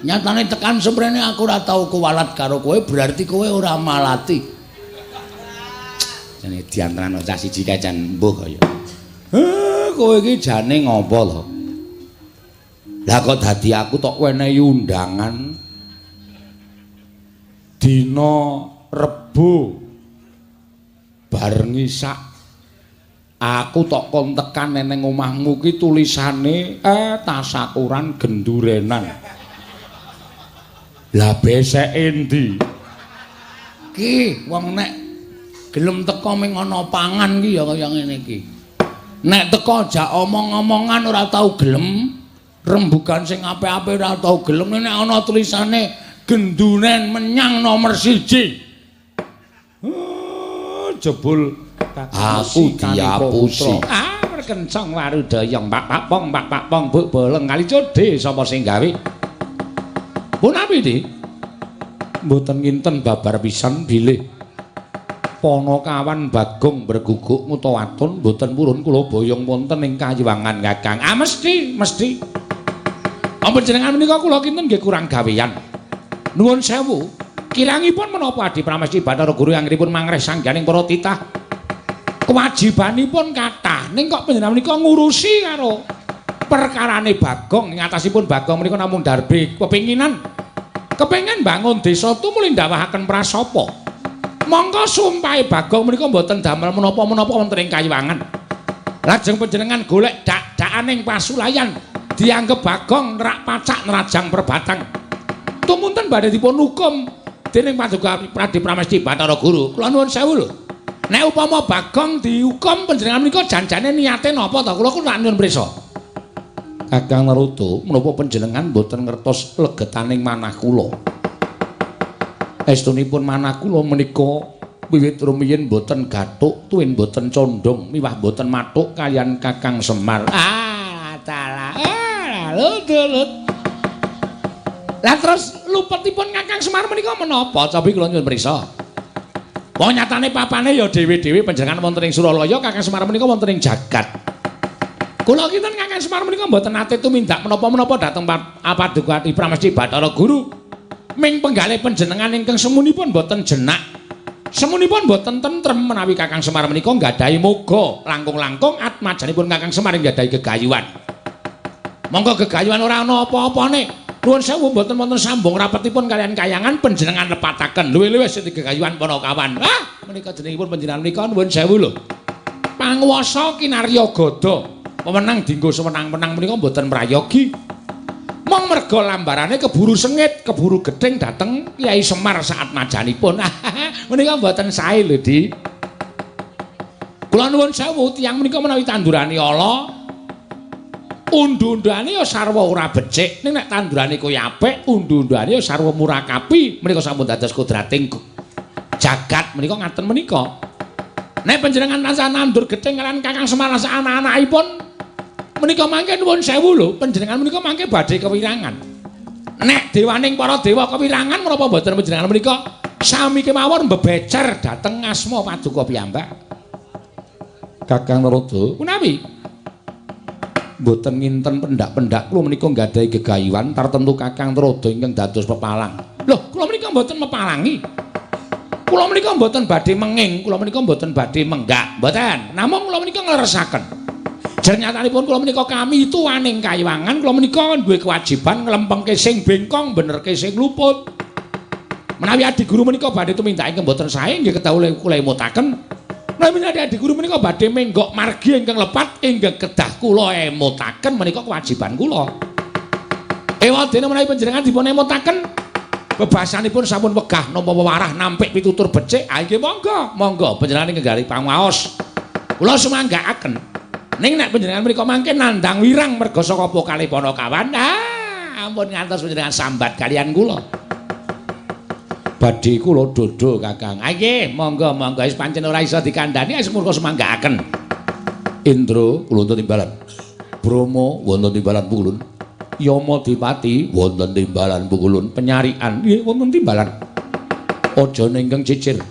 Nyatane tekan semprene aku ora tau kuwalat karo kowe, berarti kowe ora malati. Jane diantaran cah siji kae jan mbuh kaya. Kowe iki jane ngopo to? Lah kok dadi aku tok wenehi undangan dina Rebo bar ngisak aku tok kon tekan neneng omahmu ki tulisane tasakuran gendurenan. Lah beseke endi? Ki wong nek gelem teko ming ana pangan ki ya kaya ngene iki. Nek teko jak omong-omongan ora tau gelem, rembugan sing apik-apik ora tau gelem, nek ana tulisane genduren menyang nomor 1. Jebul aku diapusi. Ah, perkencong warudayang pak pak pong pak pak pong buk boleng kali codhe sapa sing gawe? Punapi, Dik? Mboten nginten babar pisan bilih Panakawan Bagong berguguk ngutawaton mboten purun kula boyong wonten ing kayiwangan Kakang. Ah mesti, mesti. Panjenengan menika kula kinten nggih kurang gawean. Nuwun sewu. Kirangipun menapa Adi Pramesti Bathara Guru anggenipun mangreh sangganing para titah? Kewajibanipun kathah, ning kok panjenengan menika ngurusi karo perkarane Bagong. Ing atasipun Bagong menika namung darbe kepinginan. Kepengin bangun desa tumuli ndawahaken prasapa. Mongko sumpahe Bagong menika mboten damel menapa-menapa wonten ing kayiwangan. Lajeng panjenengan golek dak-dakaning pasulayan dianggep Bagong nerak pacak nerajang perbatang. Tumunten badhe dipun hukum dening Paduka Pradi Pramesti Bathara Guru. Kula nuwun sewu lho. Nek upama Bagong dihukum panjenengan menika janjane niate napa to? Kula ku nak nyuwun prisa. Kakang Narada, menapa panjenengan mboten ngertos legetaning manah kula? Estunipun manah kula menika wiwit rumiyin mboten gathuk, tuwin mboten condong, miwah mboten mathuk kaliyan Kakang Semar. Ah, dalah. Ah, lut lut. Lah terus lupetipun Kakang Semar menika menapa? Cobi kula nyuwun prisa. Wong nyatane papane ya dhewe-dhewe, panjenengan wonten ing Suralaya, Kakang Semar menika wonten ing jagat. Kula kinten Kakang Semar menika mboten nate tumindak menapa-menapa dhateng Paduka Pramesti Bathara Guru. Ming penggalih panjenengan ingkang semunipun mboten jenak. Semunipun mboten tentrem menawi Kakang Semar menika nggadahi moga langkung-langkung atmajanipun Kakang Semar nggadahi gegayuhan. Monggo gegayuhan ora ana apa-apane. Nuwun sewu mboten wonten sambung rapetipun kaliyan kayangan panjenengan lepataken. Luwih-luwih sing gegayuhan Panakawan. Ah, menika jenengipun panjenengan menika nuwun sewu lho. Panguwasa kinarya gada. Wewenang dinggo sewenang-wenang menika mboten prayogi. Mong merga lambarane keburu sengit, keburu gething dhateng Kyai Semar saatmajanipun. Menika mboten sae lho, Di. Kula nuwun sewu, tiyang menika menawi tandurane ala, undu-undane ya sarwa ora becik. Ning nek tandurane kuwi apik, undu-undane ya sarwa murakapi. Menika sampun dados kodrating jagat menika ngaten menika. Nek panjenengan tansah nandur gething kaliyan Kakang Semar lan anak-anakipun menika mangke nuwun sewu lho, panjenengan menika mangke badhe kewirangan. Nek dewaning para dewa kewirangan, menapa mboten panjenengan menika sami kemawon mbebecer dhateng asma paduka piyambak? Kakang Narada, punawi? Mboten nginten pendak-pendak kula menika nggadahi gegayuhan tartemtu Kakang Narada ingkang dados pepalang. Lho, kula menika mboten mepalangi. Kula menika mboten badhe menging, kula menika mboten badhe menggak, mboten. Namung kula menika ngleresaken. Jernyatanipun kula menika kami tuwaning kayiwangan, kula menika duwe kewajiban nglempengke sing bengkong, benerke sing luput. Menawi adi guru menika badhe tumindak ingkang mboten sae nggih kedah kula emutaken. Menawi adi guru menika badhe menggok margi ingkang lepat ingkang kedah kula emutaken, menika kewajiban kula. Ewadene menawi panjenengan dipun emutaken bebasanipun sampun wegah nampa wewarah nampik pitutur becik, ah nggih monggo, monggo panjenengan ingkang pangaos. Kula sumanggaaken. Ning nek panjenengan menika mangke nandhang wirang merga saka pokale Panakawan, ah ampun ngantos panjenengan sambat kaliyan kula. Badhe kula dodho, Kakang. Ah nggih, monggo monggo, wis pancen ora iso dikandhani wis murka sumanggaaken. Indra kula wonten timbalan. Brahma wonten timbalan pukulun. Yama Dipati wonten timbalan pukulun. Penyarikan nggih wonten timbalan. Aja ingkang cicir.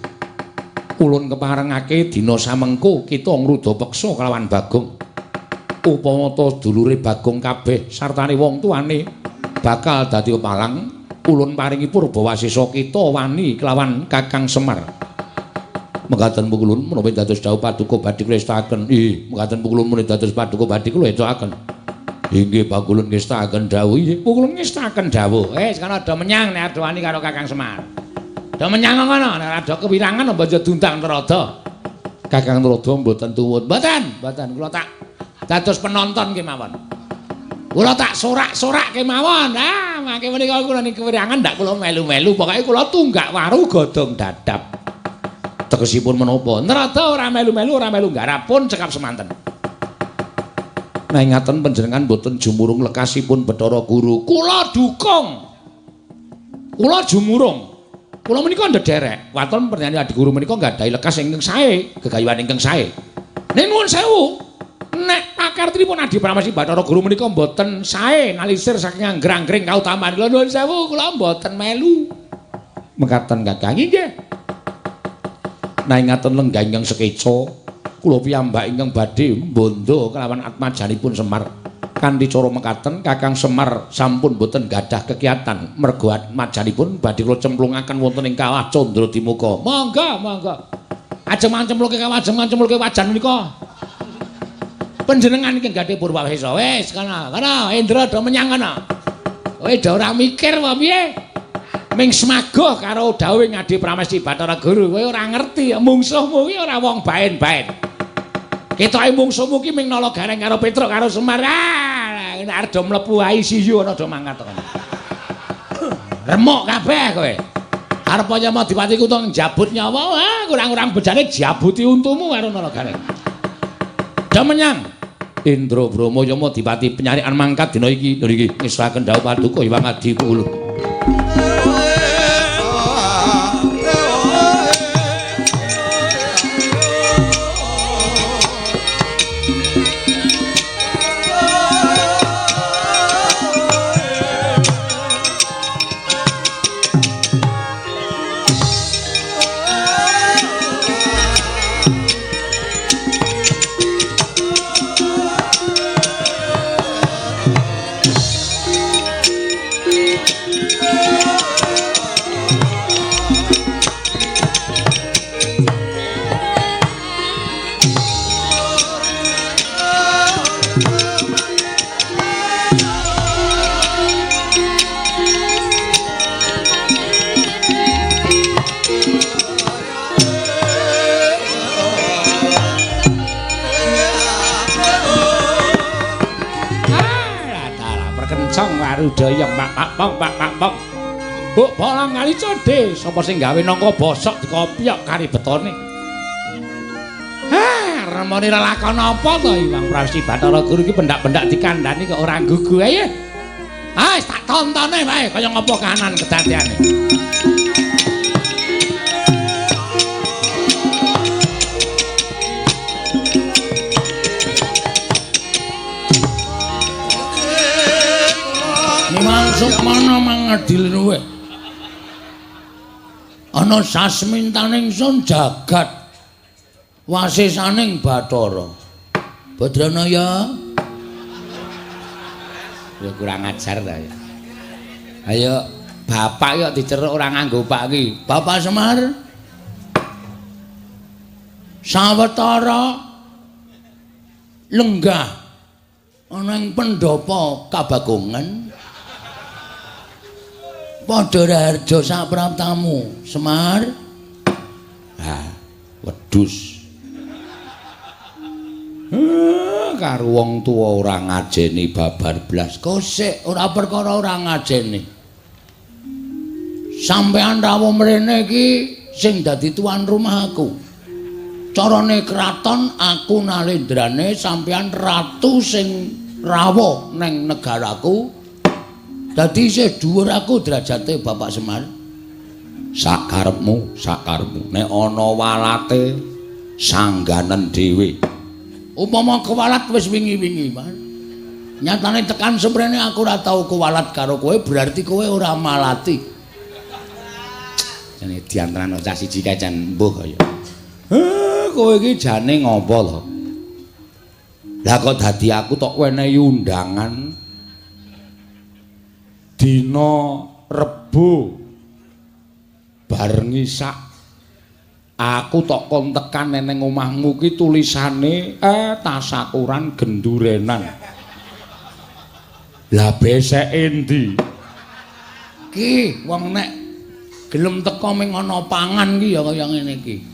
Ulun keparengake dina samengko kita ngruda peksa kelawan Bagong. Upama ta dulure Bagong kabeh sartane wong tuane Bakal dadi palang ulun paringi purbawasesa kita wani kelawan Kakang Semar. Mekaten pukulun menawi dados dawuh paduka badhe kula estakaken. Ih, mekaten pukulun menawi dados paduka badhe kula estakaken. Inggih pakulun ngestakaken dawuh. Inggih pukulun ngestakaken dawuh. Wis kono do menyang nek ado wani karo Kakang Semar. Do menyang ngono nek ado kewirangan apa aja diundang Narada. Kakang Narada mboten tuwut. Mboten, mboten kula tak dados penonton kemawon. Kula tak sorak-sorak kemawon. Ah, mangke menika kula ning kewirangan ndak kula melu-melu, pokoke kula tunggak waru godhong dadap. Tegesipun menapa? Narada ora melu-melu, ora melu nggarap pun cekap semanten. Nah ngaten panjenengan mboten jumurung lekasipun Bathara Guru. Kula dukung. Kula jumurung. Kula menika ndederek. Waton panjenengan Adi Guru menika nggadahi lekas ingkang sae, gegayuhan ingkang sae. Ning nuwun sewu. Nek pakartinipun Adi Pramesti Bathara Guru menika mboten sae nalisir saking anggrang-anggring kautaman. Kula nuwun sewu, kula mboten melu. Mekaten Kakang inggih. Nah ngaten lenggah ingkang sekeca, kula piyambak ingkang badhe mbondo kelawan atmajanipun Semar. Kanthi cara mekaten Kakang Semar sampun mboten gadah kekiatan mergo atmajanipun badhe kula cemplungaken wonten ing kawah Candradimuka. Monggo, monggo. Ajeng mancemplungke kawah, ajeng mancemplungke wajan menika. Panjenengan ingkang gadhah purwawesa. Wis kono, kono Indra do menyang kono. Kowe do ora mikir apa piye? Ming semagoh karo dawuhe Adi Pramesti Bathara Guru, kowe ora ngerti mungsuhmu ki ora wong baen-baen. Ketoke mungsuhmu ki ming nala gareng karo Petruk karo Semar. Ah, nek arep do mlebu ICU ana do mangkat kono. Remuk kabeh kowe. Arep Yamadipati kutung njabut nyawa, ah kurang-kurang bejane jabuti untumu karo nala gareng. Do menyang Indra Brama Yamadipati penyarikan mangkat dina iki. Lho iki ngesaken dawuh paduka Hyang Adi Kula. Warudaya pak pak pak pak pak. Mbok bolang kali codhe, sapa sing gawe nangka bosok dikopyok kari betone. Ha, remone lelakon apa to Hyang Pramesti Bathara Guru iki pendak-pendak dikandhani kok ora gugu ae. Ah, wis tak tontone wae kaya ngapa kahanan kedadeane. Sukmana mangadil luwih. Ana sasmintaning sun jagat wasisaning Bathara. Badranaya. Ya kurang ajar ta ya. Ayo bapak yo diceruk ora nganggo pak iki. Bapak Semar. Sawetara lenggah ana ing pendhapa Kabagongan. Padha raharja sapraptamu, Semar. Ha, wedhus. Karo wong tuwa ora ngajeni babar blas. Kosek ora perkara ora ngajeni. Sampeyan rawuh mrene iki sing dadi tuan rumah aku. Carane kraton aku nalendrane, sampeyan ratu sing rawuh neng negaraku. Dadi isih dhuwur aku derajate Bapak Semar. Sakarepmu, sakarepmu. Nek ana walate sangganen dhewe. Upama kewalat wis wingi-wingi, Mas. Nyatane tekan semrene aku ora tau kewalat karo kowe, berarti kowe ora malati. Jane diantarane cah siji kae jan mbuh kaya. Kowe iki jane ngopo to? Lah kok dadi aku tok wenehi undangan. Dina Rebo bar ngisak aku tok kon tekan neng omahmu ki tulisane tasakuran gendurenan. Lah beseke endi? Ki wong nek gelem teko ming ana pangan ki ya kaya ngene iki.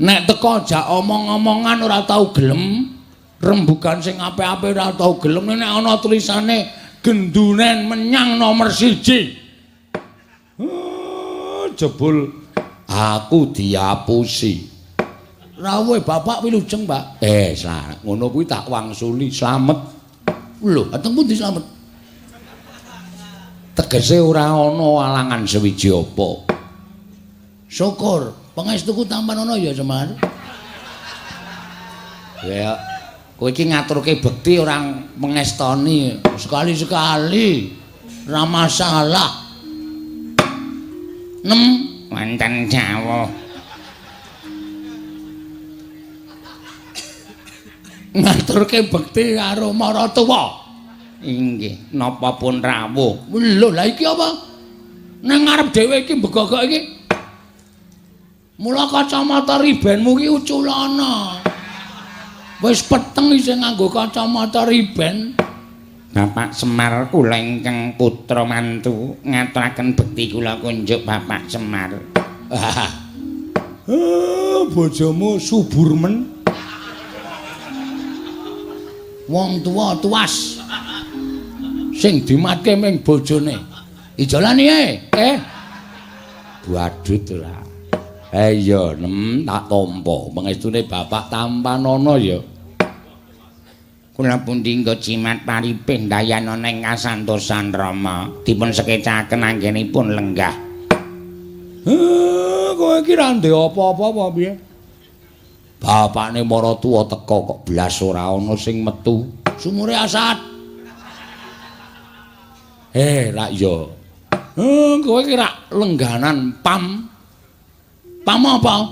Nek teko jak omong-omongan ora tau gelem, rembugan sing apik-apik ora tau gelem, nek ana tulisane genduren menyang nomor 1. Jebul aku diapusi. Rawuhe bapak wilujeng, Pak. Ngono kuwi tak wangsuli slamet. Lho, ateng pundi slamet? Tegese ora ana alangan sewiji apa. Syukur, pangestuku tampan ana ya, Semar. Ya, kowe iki ngaturke bekti ora mengestoni. Sekali-sekali ora masalah. Nem wonten jawuh. Ngaturke bekti karo maratuwa. Inggih, napa pun rawuh. Lho, lha iki apa? Nang ngarep dhewe iki mbegogok iki. Mula kacamata ribenmu ki uculana. Wis peteng isih nganggo kacamata riben. Bapak Semar kula ingkang putra mantu ngaturaken bekti kula kunjuk Bapak Semar. Bojomu subur men. Wong tuwa tuas. Sing dimatke ming bojone. Ijolane e. Badut ora. Iya, nem tak tampa. Pangestune bapak tampanana ya. Kula pundi nggo jimat paripih ndayana ing kasantosan Rama dipun sekecaken anggenipun lenggah. Kowe iki ra ndek apa-apa apa piye? Bapakne maratuwa teka kok blas ora ana sing metu. Sumure asat. Rak ya. Kowe iki rak lengganan pam. Pam apa?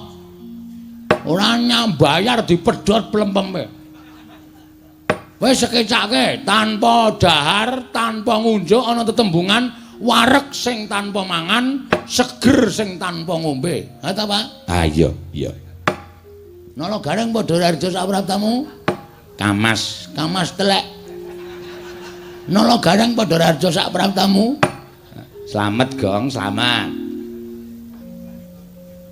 Ora nyambayar dipedhot plempeme. Wis sekecake tanpa dahar, tanpa ngunjuk ana tetembungan wareg sing tanpa mangan, seger sing tanpa ngombe. Ha ta, Pak? Ha iya, iya. Nala Gareng padha harja sapraptamu? Kamas, kamas telek. Nala Gareng padha harja sapraptamu? Slamet, Gong, slamet.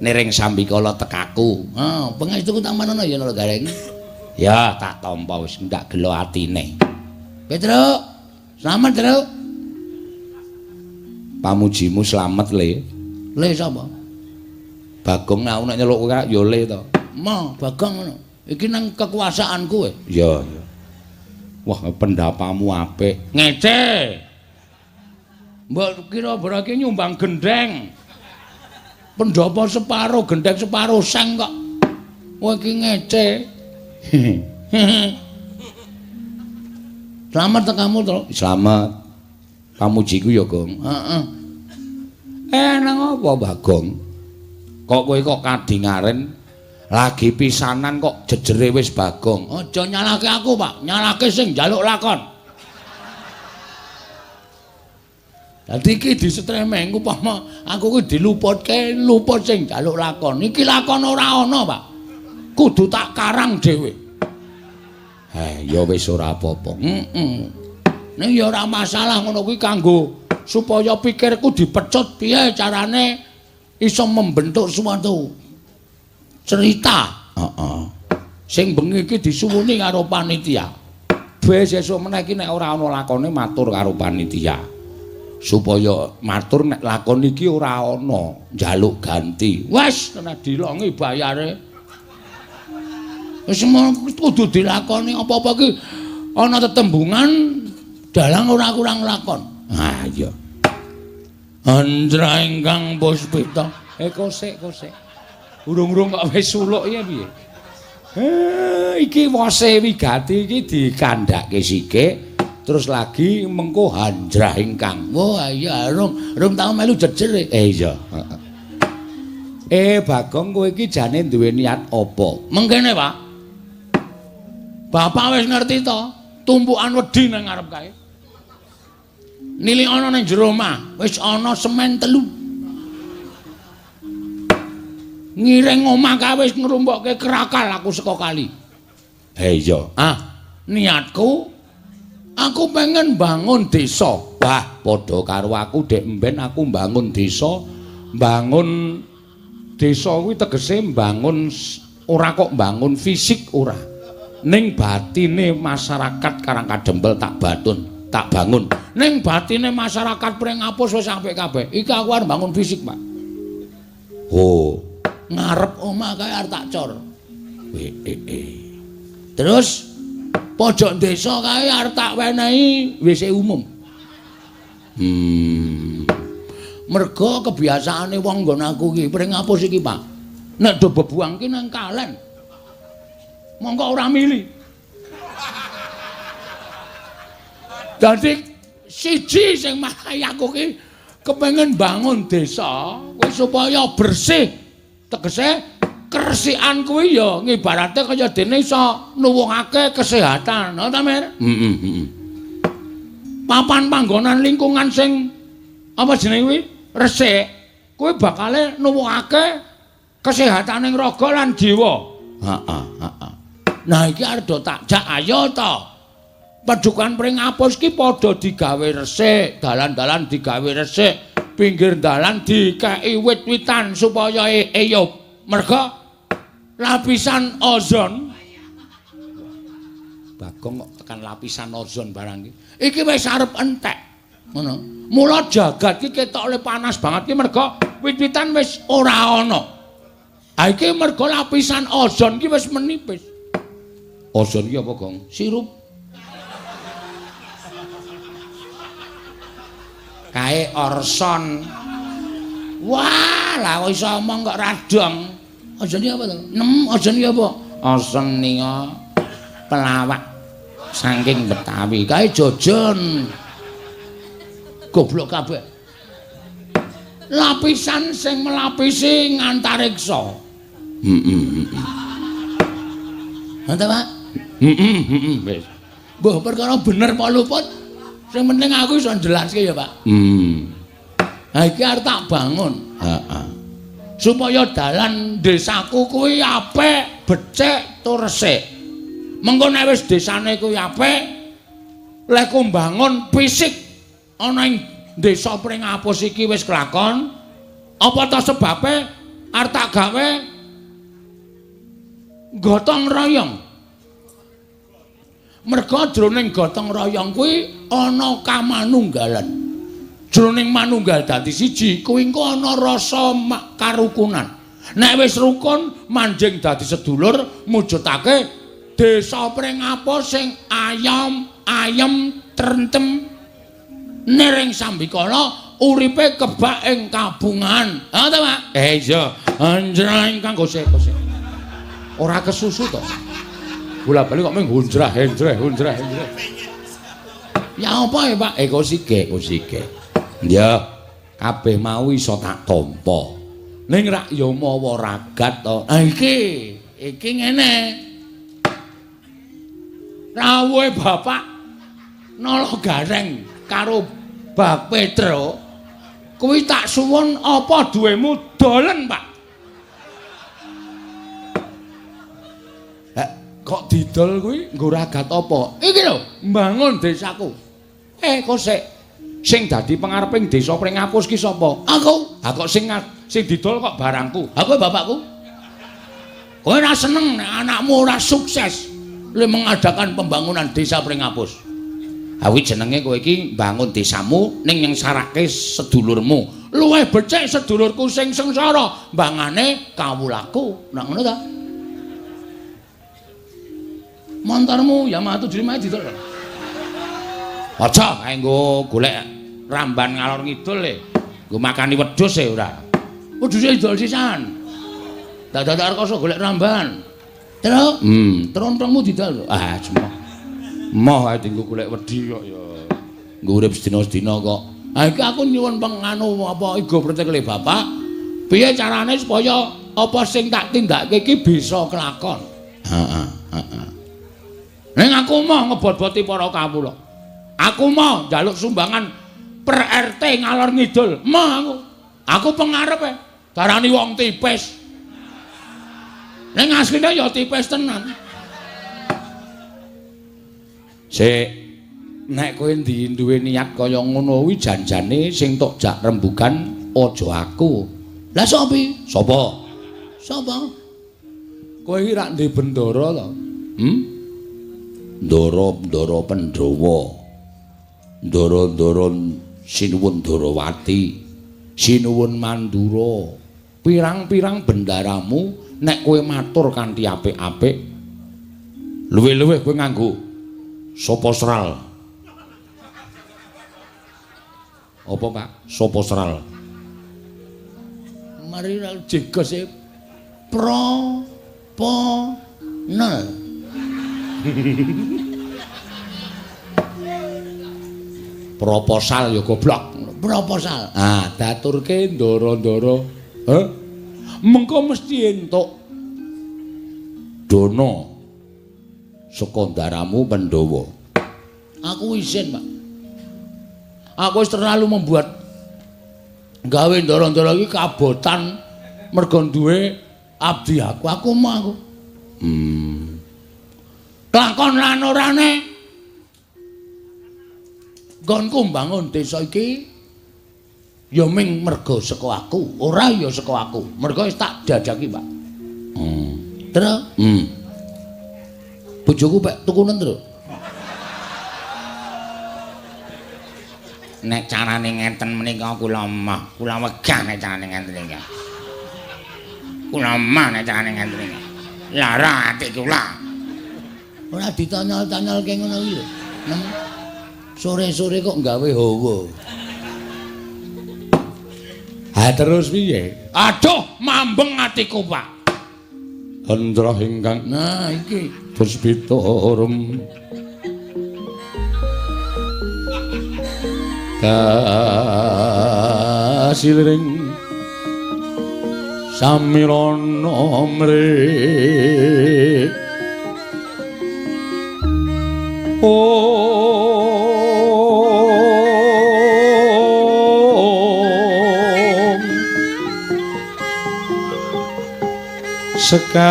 Niring sambikala tekaku. Ha, pangestuku tampanana ya Nala Gareng. Ya, tak tampa wis ndak gelo atine. Petruk, slamet, Truk. Pamujimu slamet, Le. Le sapa? Bagong aku nek nyeluk kowe ya Le to. Ma, Bagong ngono. Iki nang kekuasaanku kowe. Iya, iya. Wah, pendapamu apik. Ngece. Mbok kira berarti nyumbang gendheng. Pendhapa separo, gendheng separo seng kok. Kowe iki ngece. Slamet tekamu, Truk. Slamet. Pamujiku ya, Gong. Heeh. Nang apa, Bagong? Kok kowe kok kadingaren lagi pisanan kok jejere wis Bagong. Aja nyalahke aku, Pak. Nyalahke sing njaluk lakon. Dadi iki disetremeng upama aku kuwi diluputke, luput sing njaluk lakon. Iki lakon ora ana, Pak. Kudu tak karang dhewe. Ya wis ora apa-apa. Heeh. Ning ya ora masalah ngono kuwi kanggo supaya pikirku dipecut piye carane iso membentuk suatu cerita. Heeh. Sing bengi iki disuwuni karo panitia. Wis sesuk meneh iki nek ora ana lakone matur karo panitia. Supaya matur nek lakon iki ora ana njaluk ganti. Wis kena dilongi bayare. Wis kudu dilakoni apa-apa iki ana tetembungan dalang ora kurang lakon. Ha iya. Andra ingkang puspita. Kosek kosek. Urung-urung kok wis suluk ya piye? Iki wose wigati iki dikandhake sithik terus lagi mengko hanjrah ingkang. Wah iya rung tau melu jejer. Iya. Bagong kowe iki jane duwe niat apa? Mengkene, Pak. Bapak wis ngerti to, tumpukan wedi nang ngarep kae. Nilik ana ning jero omah, wis ana semen 3. Ngiring omah kae wis ngrumpokke krakal aku saka kali. Ha iya. Ah, niatku aku pengen bangun desa. Wah, padha karo aku dek mben aku mbangun desa. Mbangun desa kuwi tegese mbangun ora kok mbangun fisik ora. Ning batine masyarakat Karang Kadempel tak batun, tak bangun. Ning batine masyarakat Pringapus wis apik kabeh. Iki aku arep mbangun fisik, Pak. Oh, ngarep omah kae arep tak cor. Terus pojok desa kae arep tak wenehi WC umum. Mergo kebiasaane wong nggon aku iki Pringapus iki, Pak. Nek do bebuang ki nang kalen. Mongko ora mili. Dadi siji sing marai aku ki kepengin bangun desa kuwi supaya bersih. Tegese keresikan kuwi ya ngibarate kaya dene iso nuwuhake kesehatan, ha ta, Mir? Heeh, Papan panggonan lingkungan sing apa jenenge kuwi resik, kuwi bakale nuwuhake kesehataning raga lan jiwa. Heeh, heeh. Nah iki arep do tak jak ayo to. Padukan Pringapus ki padha digawe resik, dalan-dalan digawe resik, pinggir dalan dikeki wit-witan supaya eyup. Merga lapisan ozon Bagong kok tekan lapisan ozon barang iki. Iki wis arep entek. Ngono. Mula jagat ki ketok le panas banget ki merga wit-witan wis ora ana. Ha iki merga lapisan ozon ki wis menipis. Ozon ki apa, Gong? Sirup. Kae orson. Wah, lah kok iso omong kok radong. Ozon ki apa to? Nem, ozon ki apa? Ozon nika pelawak saking Betawi. Kae jojon. Goblok kabeh. Lapisan sing melapisi ngantariksa. Heeh, heeh. Ngono, Pak? Heeh, heeh, wis. Mbah perkara bener apa luput, sing penting aku iso njelaske ya, Pak. Ha iki arep tak bangun. Heeh. Supaya dalan desaku kuwi apik, becik tur resik. Mengko nek wis desane kuwi apik, lek mbangun fisik ana ing desa Pringapus iki wis kelakon, apa ta sebabe arep tak gawe gotong royong. Merga jroning gotong royong kuwi ana kamanunggalan. Jroning manunggal dadi siji kuwi engko ana rasa karukunan. Nek wis rukun manjing dadi sedulur mujudake desa Pringapus sing ayom, ayem, trentem niring sambikala uripe kebak ing kabungan. Ha ta, Pak? Iya. Anjreng ingkang gosek-gosek. Ora kesusu to. Bola-bali kok mung hunjrah henjreh hunjrah henjreh. Ya apa ya, Pak? Kosike, kosike. Ya, kabeh mau iso tak tampa. Ning rak ya mawa ragat to. Ha iki, iki ngene. Rawuhe Bapak Nala Gareng karo Bak Petro kuwi tak suwun apa duwemu dolen, Pak. Kok didol kuwi nggo ragat apa? Iki lho, mbangun desaku. Kosek. Sing dadi pengareping desa Pringapus ki sapa? Aku. Ha kok sing didol kok barangku? Ha kowe bapakku. Kowe ora seneng nek anakmu ora sukses le mengadakan pembangunan desa Pringapus. Ha kuwi jenenge kowe iki mbangun desamu ning nyengsarake sedulurmu. Luwih becik sedulurku sing sengsara mbangane kawulaku. Nak ngono ta? Montormu Yamaha 75 didol. Aja kae nggo golek ramban ngalor ngidul le. Nggo makani wedhus e ora. Wedhuse didol sisan. Dadak rekoso golek ramban. Terus, trontongmu didol. Ah, semoh. Moh ae dienggo golek wedhi kok ya. Nggo urip sedina-sedina kok. Ha iki aku nyuwun penganu apa igo pretekle bapak. Piye carane supaya apa sing tak tindakake iki bisa kelakon? Heeh, heeh. Ning aku moh ngebot-boti para kawula. Aku moh njaluk sumbangan Per RT ngalor ngidul. Mah aku. Aku pengarep e. Darani wong tipis. Ning asline ya tipis tenan. Sik, nek kowe duwe niat kaya ngono kuwi janjane sing tok jak rembugan aja aku. Lah sapa? Sapa? Sapa? Kowe iki rak ndek bendara to? Hmm? Ndara-ndara Pandhawa. Ndara-ndara Sinuwun Darawati, Sinuwun Mandura. Pirang-pirang bendaramu nek kowe matur kanthi apik-apik, luwih-luwih kowe nganggo sapa sral. Apa, Pak? Sapa sral? Mari ra jegos e pro po nel. Proposal ya goblok. Proposal. Ah, daturke ndara-ndara. Heh. Mengko mesti entuk dana saka ndaramu Pandhawa. Aku isin, Pak. Aku wis terlalu membuat gawe ndara-ndara iki kabotan mergo duwe abdi aku. Aku mah aku. Lakon lan orane nggonku mbangun desa iki ya ming mergo saka aku, ora ya saka aku. Mergo wis tak jajaki, Pak. Terus? Bojoku pek tukunen, Tru. Nek carane ngeten menika kula mah, kula wegah nek carane ngeten iki. Kula mah nek carane ngeten iki. Lara ati kula. Ora ditanyal-tanyalke ngono iki lho. Sore-sore kok gawe hawa. Ha terus piye? Aduh, mambeng atiku, Pak. Hendra ingkang nah iki puspita rum kasiliring samirana mrih. Om sekar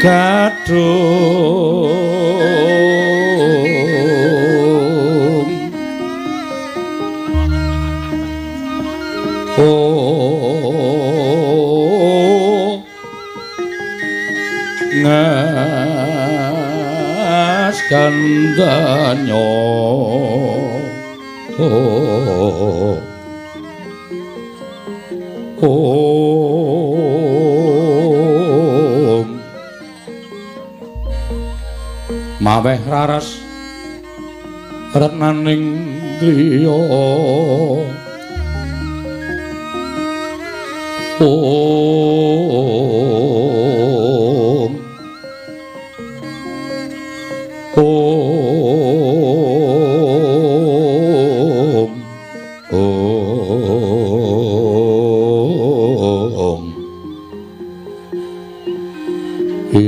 kadung oh ngas kandanyo oh om maweh raras retnaning griya om om om ing.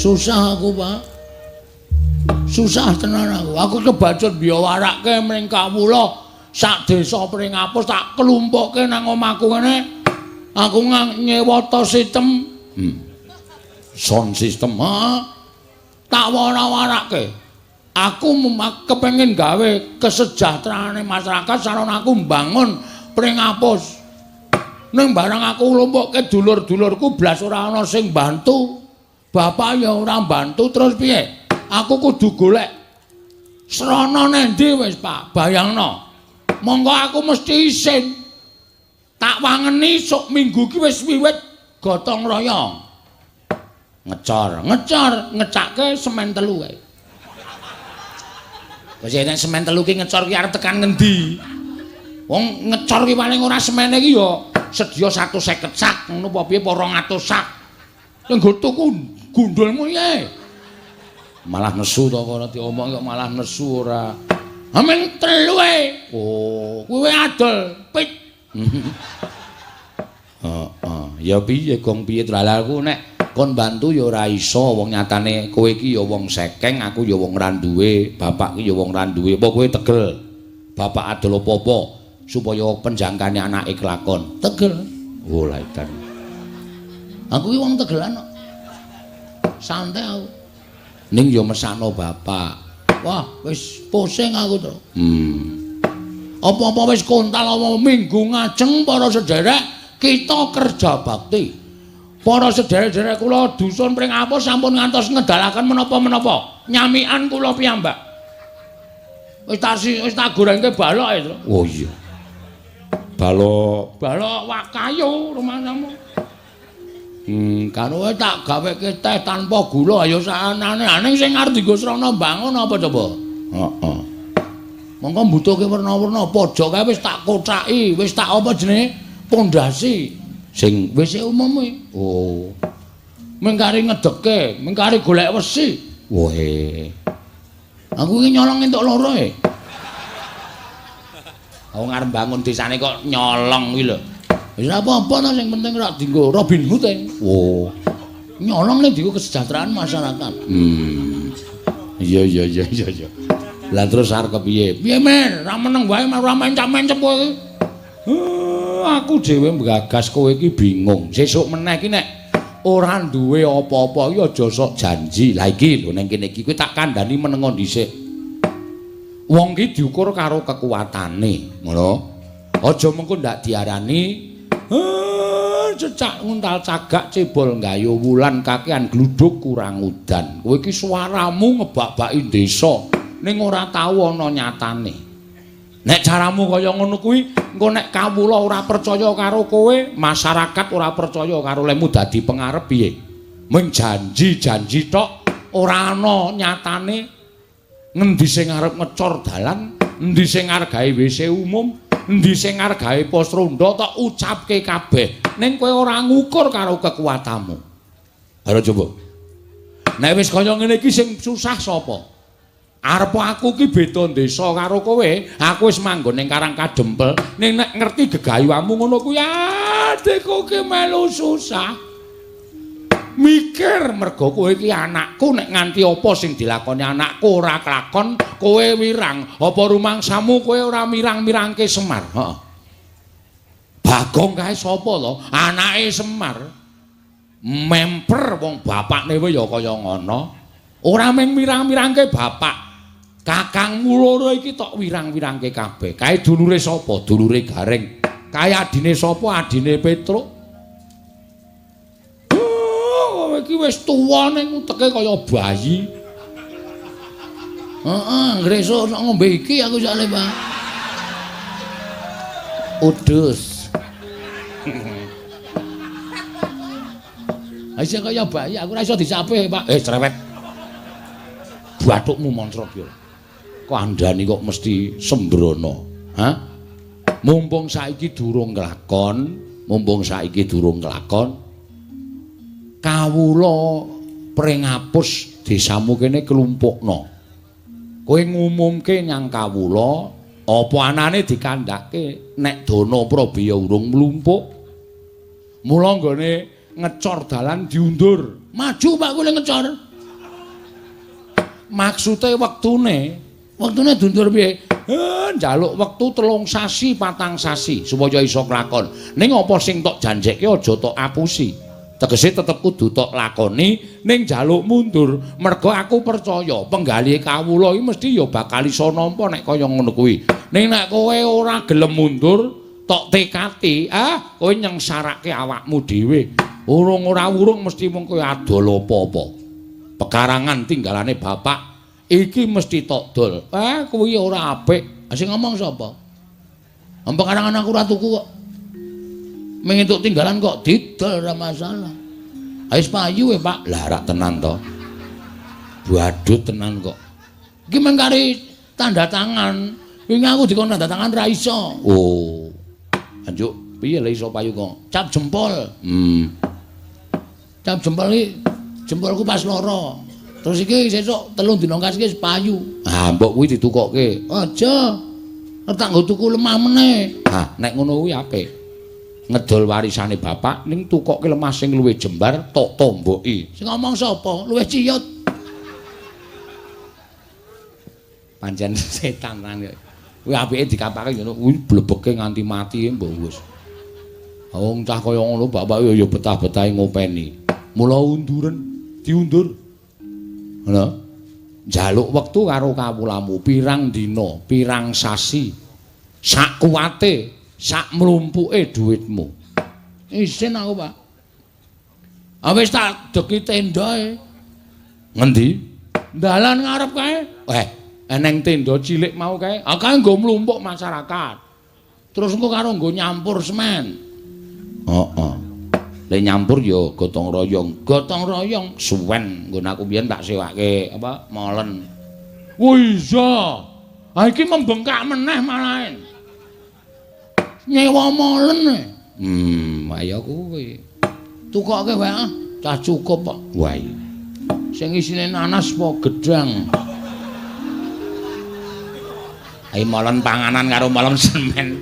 Susah aku, Pak. Susah tenan aku. Aku kebacut biyawarake mring kawula sak desa Pringapus tak klumpukke nang omahku ngene. Aku nyewa to sistem. Sound system. Ha. Tak wara-warake. Aku kepengin gawe kesejahteraane masyarakat sarana aku mbangun Pringapus. Ning barang aku nglumpukke dulur-dulurku blas ora ana sing bantu. Bapak ya ora mbantu terus piye? Aku kudu golek srana nendi wis, Pak. Bayangno. Monggo aku mesti isin. Tak wangeni sok minggu ki wis wiwit gotong royong. Ngecor, ngecor, ngecake semen telu kae. Wis nek semen telu ki ngecor ki arep tekan ngendi? Wong ngecor ki paling ora semene ki ya sedya 150 sak ngono apa piye apa 200 sak. Nggo tuku gundulmu ye. Malah nesu to ora diomong kok malah nesu ora. Amen telu e. Oh, kowe adol pit. Heeh, ya piye gong piye aku nek kon bantu ya ora iso wong nyatane kowe iki ya wong sekeng, aku ya wong ra duwe, bapak ki ya wong ra duwe. Apa kowe tegel? Bapak adol apa-apa supaya penjangkane anake kelakon. Tegel. Oh, lha edan. Aku ki wong tegelan kok. Santai aku. Ning ya mesakno bapak. Wah, wis pusing aku to. Apa-apa wis kontal apa minggu ngajeng para sederek kita kerja bakti. Para sederek-sederek kula dusun Pringapus sampun ngantos ngedalaken menapa-menapa. Nyamikan kula piyambak. Wis tak gorengke balok e, Tru. Oh iya. Balok, balok wak kayu rumahmu. Karo tak gaweke teh tanpa gula ayo saanane. Ning sing arep dienggo srana mbangun apa coba? Heeh. Mongko mbutuhke werna-werna pojok kae wis tak kocaki, wis tak apa jenenge? Pondasi sing WC umum kuwi. Oh. Mengkari ngedeke, mengkari golek wesi. Wohe. Aku iki nyolong entuk loro e. Wong arep bangun desane kok nyolong kuwi lho. Wis ora apa-apa ta sing penting ora dienggo Robin Hood e. Oh. Nyolong ning dienggo kesejahteraan masyarakat. Iya iya iya iya iya. Lah terus arep kepiye? Piye Mer? Ra meneng wae ora mencap-mencep kowe iki. Aku dhewe nggagas kowe iki bingung. Sesuk meneh iki nek ora duwe apa-apa iki aja sok janji. Lah iki lho ning kene iki kowe tak kandhani menengo dhisik. Wong ki diukur karo kekuatane, ngono. Aja mengko ndak diarani cecak nguntal cagak cebol nggayu wulan kakean gluduk kurang udan. Kowe iki suaramu ngebak-baki desa ning ora tau ana nyatane. Nek caramu kaya ngono kuwi, engko nek kawula ora percaya karo kowe, masyarakat ora percaya karo lemu dadi pengarep piye? Mung janji-janji tok ora ana nyatane. Ngendi sing arep ngecor dalan, endi sing arep gawe WC umum, endi sing arep gawe pos ronda tok ucapke kabeh. Ning kowe ora ngukur karo kekuatanmu. Ayo coba. Nek wis kaya ngene iki sing susah sapa? Arep aku ki beda desa karo kowe, aku wis manggon ning Karang Kadempel, ning nek ngerti gegayuhamu ngono kuwi adikku ki melu susah. Mikir mergo kowe iki anakku, nek nganti apa sing dilakoni anakku ora kelakon, kowe wirang. Apa rumangsamu kowe ora mirang-mirangke Semar? Heeh. Bagong kae sapa to? Anake Semar. Memper wong bapakne wae ya kaya ngono. Ora mung mirang-mirangke bapak. Kakangmu loro iki tok wirang-wirangke kabeh. Kae dulure sapa? Dulure Gareng. Kae adine sapa? Adine Petruk. Kowe iki wis tuwa ning uteke kaya bayi. Heeh, ngresuk ngombe iki aku soalé, Pak. Udus. Isih kaya bayi, aku ora iso disape, Pak. Cerewet. Bathukmu moncrot ya. Kok andani kok mesti sembrono, ha? Mumpung saiki durung kelakon, mumpung saiki durung kelakon. Kawula Pringapus desamu kene klumpukno. Kowe ngumumke nyang kawula apa anane dikandhake nek dana prabeya urung mlumpuk. Mula nggone ngecor dalan diundur. Maju Pak kowe ngecor. Maksude wektune, wektune diundur piye? Njaluk wektu 3 sasi, 4 sasi supaya iso kelakon. Ning apa sing tok janjekke aja tok apusi. Tegese tetep kudu tok lakoni ning njaluk mundur. Mergo aku percaya penggalihe kawula iki mesti ya bakal iso nampa nek kaya ngono kuwi. Ning nek kowe ora gelem mundur, tok tekati, kowe nyengsarake awakmu dhewe. Urung ora urung mesti mung kowe adol apa-apa. Pekarangan tinggalane bapak iki mesti tok dol. Kuwi ora apik. Sing ngomong sapa? Pekarangan aku ora tuku kok. Ming entuk tinggalan kok didol ora masalah. Wis payu e, Pak. Lah rak tenan to. Badut tenan kok. Iki mung kari tanda tangan. Wingi aku dikon tanda tangan ra iso. Oh. Anjuk piye le iso payu kok? Cap jempol. Cap jempol iki jempolku pas loro. Terus iki sesuk 3 dina kas iki wis payu. Ah, mbok kuwi ditukokke. Aja. Tak nggo tuku lemah meneh. Ah, nek ngono kuwi apik. Ngedol warisane bapak ning tukokke lemah sing luwih jembar tok tomboki. Sing ngomong sapa? Luwih ciyut. Pancen setan tenan kok. Kuwi apike dikapake ngono kuwi blebeke nganti mati mbok wis. Wong cah kaya ngono bapak ya betah-betahe ngopeni. Mula unduren, diundur. Ngono. Njaluk wektu karo kawulamu pirang dina, pirang sasi. Sak kuwate, sak mlumpuke dhuwitmu. Isin aku, Pak. Ah wis tak deki tendae. Ngendi? Dalan ngarep kae. Eneng tenda cilik mau kae. Ah kae nggo mlumpuk masyarakat. Terus engko karo nggo nyampur semen. Heeh. Le nyampur ya gotong royong. Gotong royong suwen nggon aku biyen tak sewake apa molen. Oh iya. Ha iki membengkak meneh malahe. Nyewa molen. Ayo kuwi. Tukoke wae ah, cah cukup kok. Wah. Sing isine nanas apa gedang? Ayo molen panganan karo molen semen.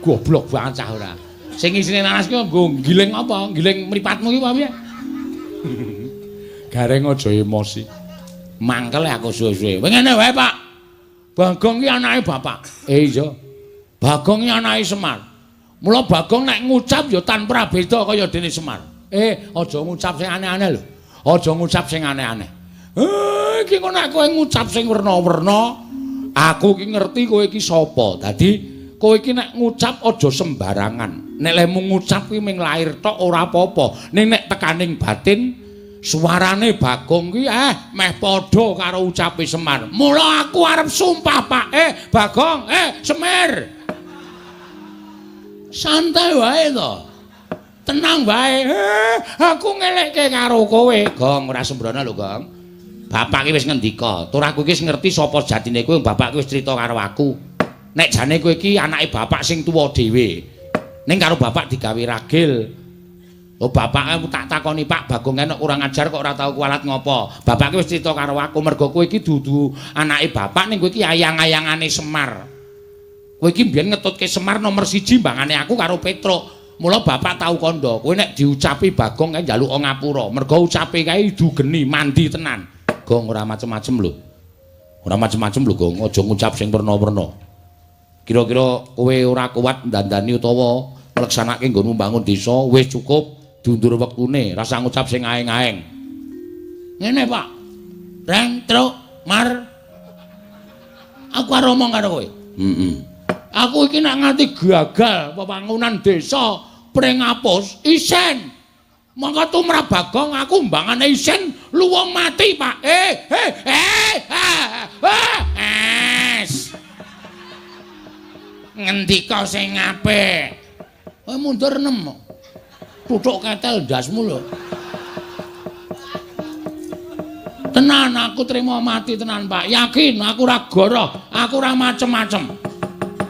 Goblok banget cah ora. Sing isine nanas ki nggo giling apa? Giling mripatmu ki apa piye? Gareng aja emosi. Mangkel aku suwe-suwe. Wis ngene wae, Pak. Bagong ki anake bapak. Iya. Bagong ki anake Semar. Mula Bagong nek ngucap ya tanpa beda kaya dene Semar. Aja ngucap sing aneh-aneh lho. Aja ngucap sing aneh-aneh. Iki kok nek kowe ngucap sing werna-werna, aku ki ngerti kowe iki sapa. Dadi kowe iki nek ngucap aja sembarangan. Nek lehmu ngucap kuwi mung lair tok ora apa-apa. Ning nek tekaning batin suarane Bagong kuwi meh padha karo ucape Semar. Mula aku arep sumpah, Pak. Bagong, Semir. Santai wae to. Tenang wae. Aku ngelekke karo kowe. Gong, ora sembrono lho, Gong. Bapak ki wis ngendika, tur aku iki wis ngerti sapa jatine kowe, bapak ki wis crita karo aku. Nek jane kowe iki anake bapak sing tuwa dhewe. Ning karo bapak digawe ragil. Oh, bapak tak takoni, Pak, Bagong enek kurang ajar kok ora tau kualat ngopo. Bapak ki wis crita karo aku mergo kowe iki dudu anake bapak ning kowe iki ayang-ayangane Semar. Kowe iki mbiyen ngetutke Semar nomor 1 mbangane aku karo Petruk. Mula bapak tau kandha, kowe nek diucapi Bagong kae njaluk ngapura. Mergo ucape kae idu geni, mandi tenan. Gong ora macem-macem lho. Ora macem-macem lho, Gong. Aja ngucap sing werna-werna. Kira-kira kowe ora kuat ndandani utawa ngleksanake nggonmu mbangun desa, wis cukup diundur wektune, rasa ngucap sing aeng-aeng. Ngene, Pak. Reng, truk, mar. Aku arep omong karo kowe. Heeh. Aku iki nek nganti gagal pembangunan desa Pringapus, isen. Mongko tumrap Bagong aku mbangane isen luwung mati, Pak. Es. Ngendika sing apik. Kowe mundur 6. Tutuk ketel ndasmu lho. Tenan aku trimo mati tenan, Pak. Yakin aku ora goroh, aku ora macem-macem.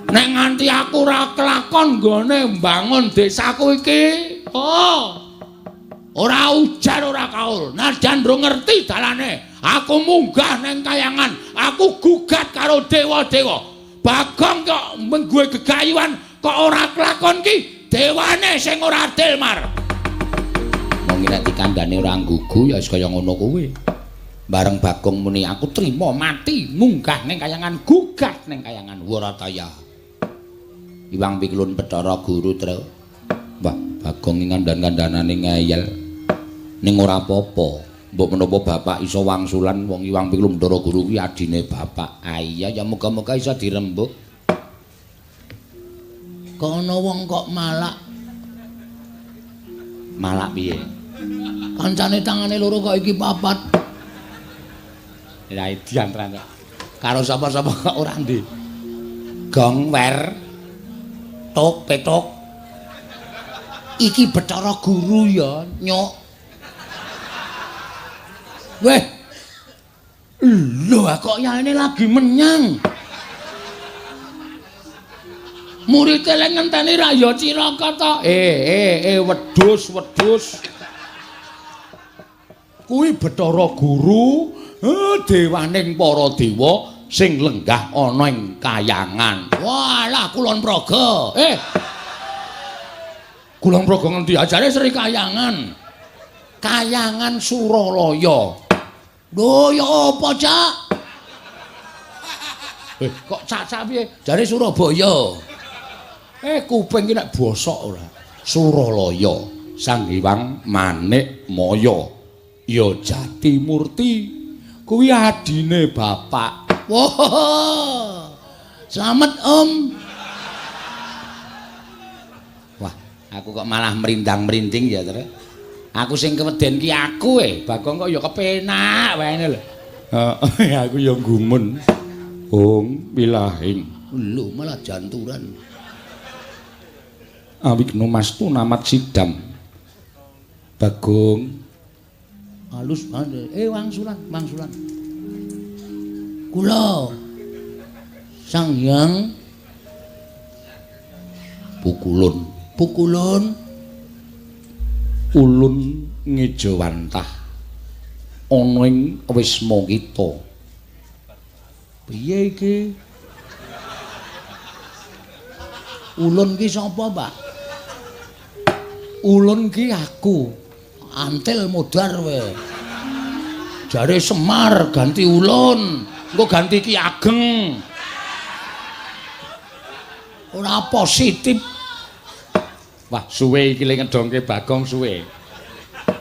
Nek nganti aku ora kelakon nggone mbangun desaku iki, oh. Ora ujar ora kaul. Najan ndro ngerti dalane, aku munggah neng kayangan, aku gugat karo dewa-dewa. Bagong kok menggue gegayuhan kok ora kelakon ki, dewane sing ora adil, Mar. Wong nek dikandhane ora nggugu ya wis kaya ngono kuwi. Bareng Bagong muni aku trimo mati munggah neng kayangan, gugat neng kayangan Warataya. Iwang Piklun Bathara Guru, Tru. Wah, Bagong iki kandhan-kandhanane ngeyel. Ning ora apa-apa. Mbok menapa bapak iso wangsulan wong Iwang Piklun Bathara Guru kuwi adine bapak. Ah iya ya muga-muga iso dirembuk. Kok ana wong kok malak? Malak piye? Kancane tangane loro kok iki papat. Lah edian tenan kok. Karo sapa-sapa kok ora ndi. Gong wer tok petok. Iki Bathara Guru ya, nyuk. Weh. Lho kok yaene lagi menyang. Murite lek ngenteni ra ya cilaka to. Wedhus, wedhus. Kuwi Bathara Guru, dewaning para dewa sing lenggah ana ing kayangan. Walah Kulon Progo. Kulon Progo ngendi? Ajare Sri Kayangan. Kayangan Suralaya. Lho ya apa, Cak? Kok cak-cak piye? Jare Surabaya. Kuping ki nek bosok ora. Suralaya, Sang Hyang Manik Maya. Ya Jatimurti. Kuwi adine bapak. Wah. Slamet, Om. Wah, aku kok malah merindang-merinding ya, Tru. Aku sing keweden ki aku Bagong kok ya kepenak wae ngene lho. Heeh, aku ya gumun. Ong wilahing. Lho, malah janturan. Awigno mastu namat sidam. Bagong halus banget. Wangsulan, wangsulan. Kula Sang Hyang Pukulun. Pukulun ulun ngejawantah ana ing wisma kita. Piye iki? Ulun ki sapa, Pak? Ulun ki aku. Antil modar kowe. Jare Semar ganti ulun, engko ganti Ki Ageng. Ora positif. Wah, suwe iki le ngedongke Bagong suwe.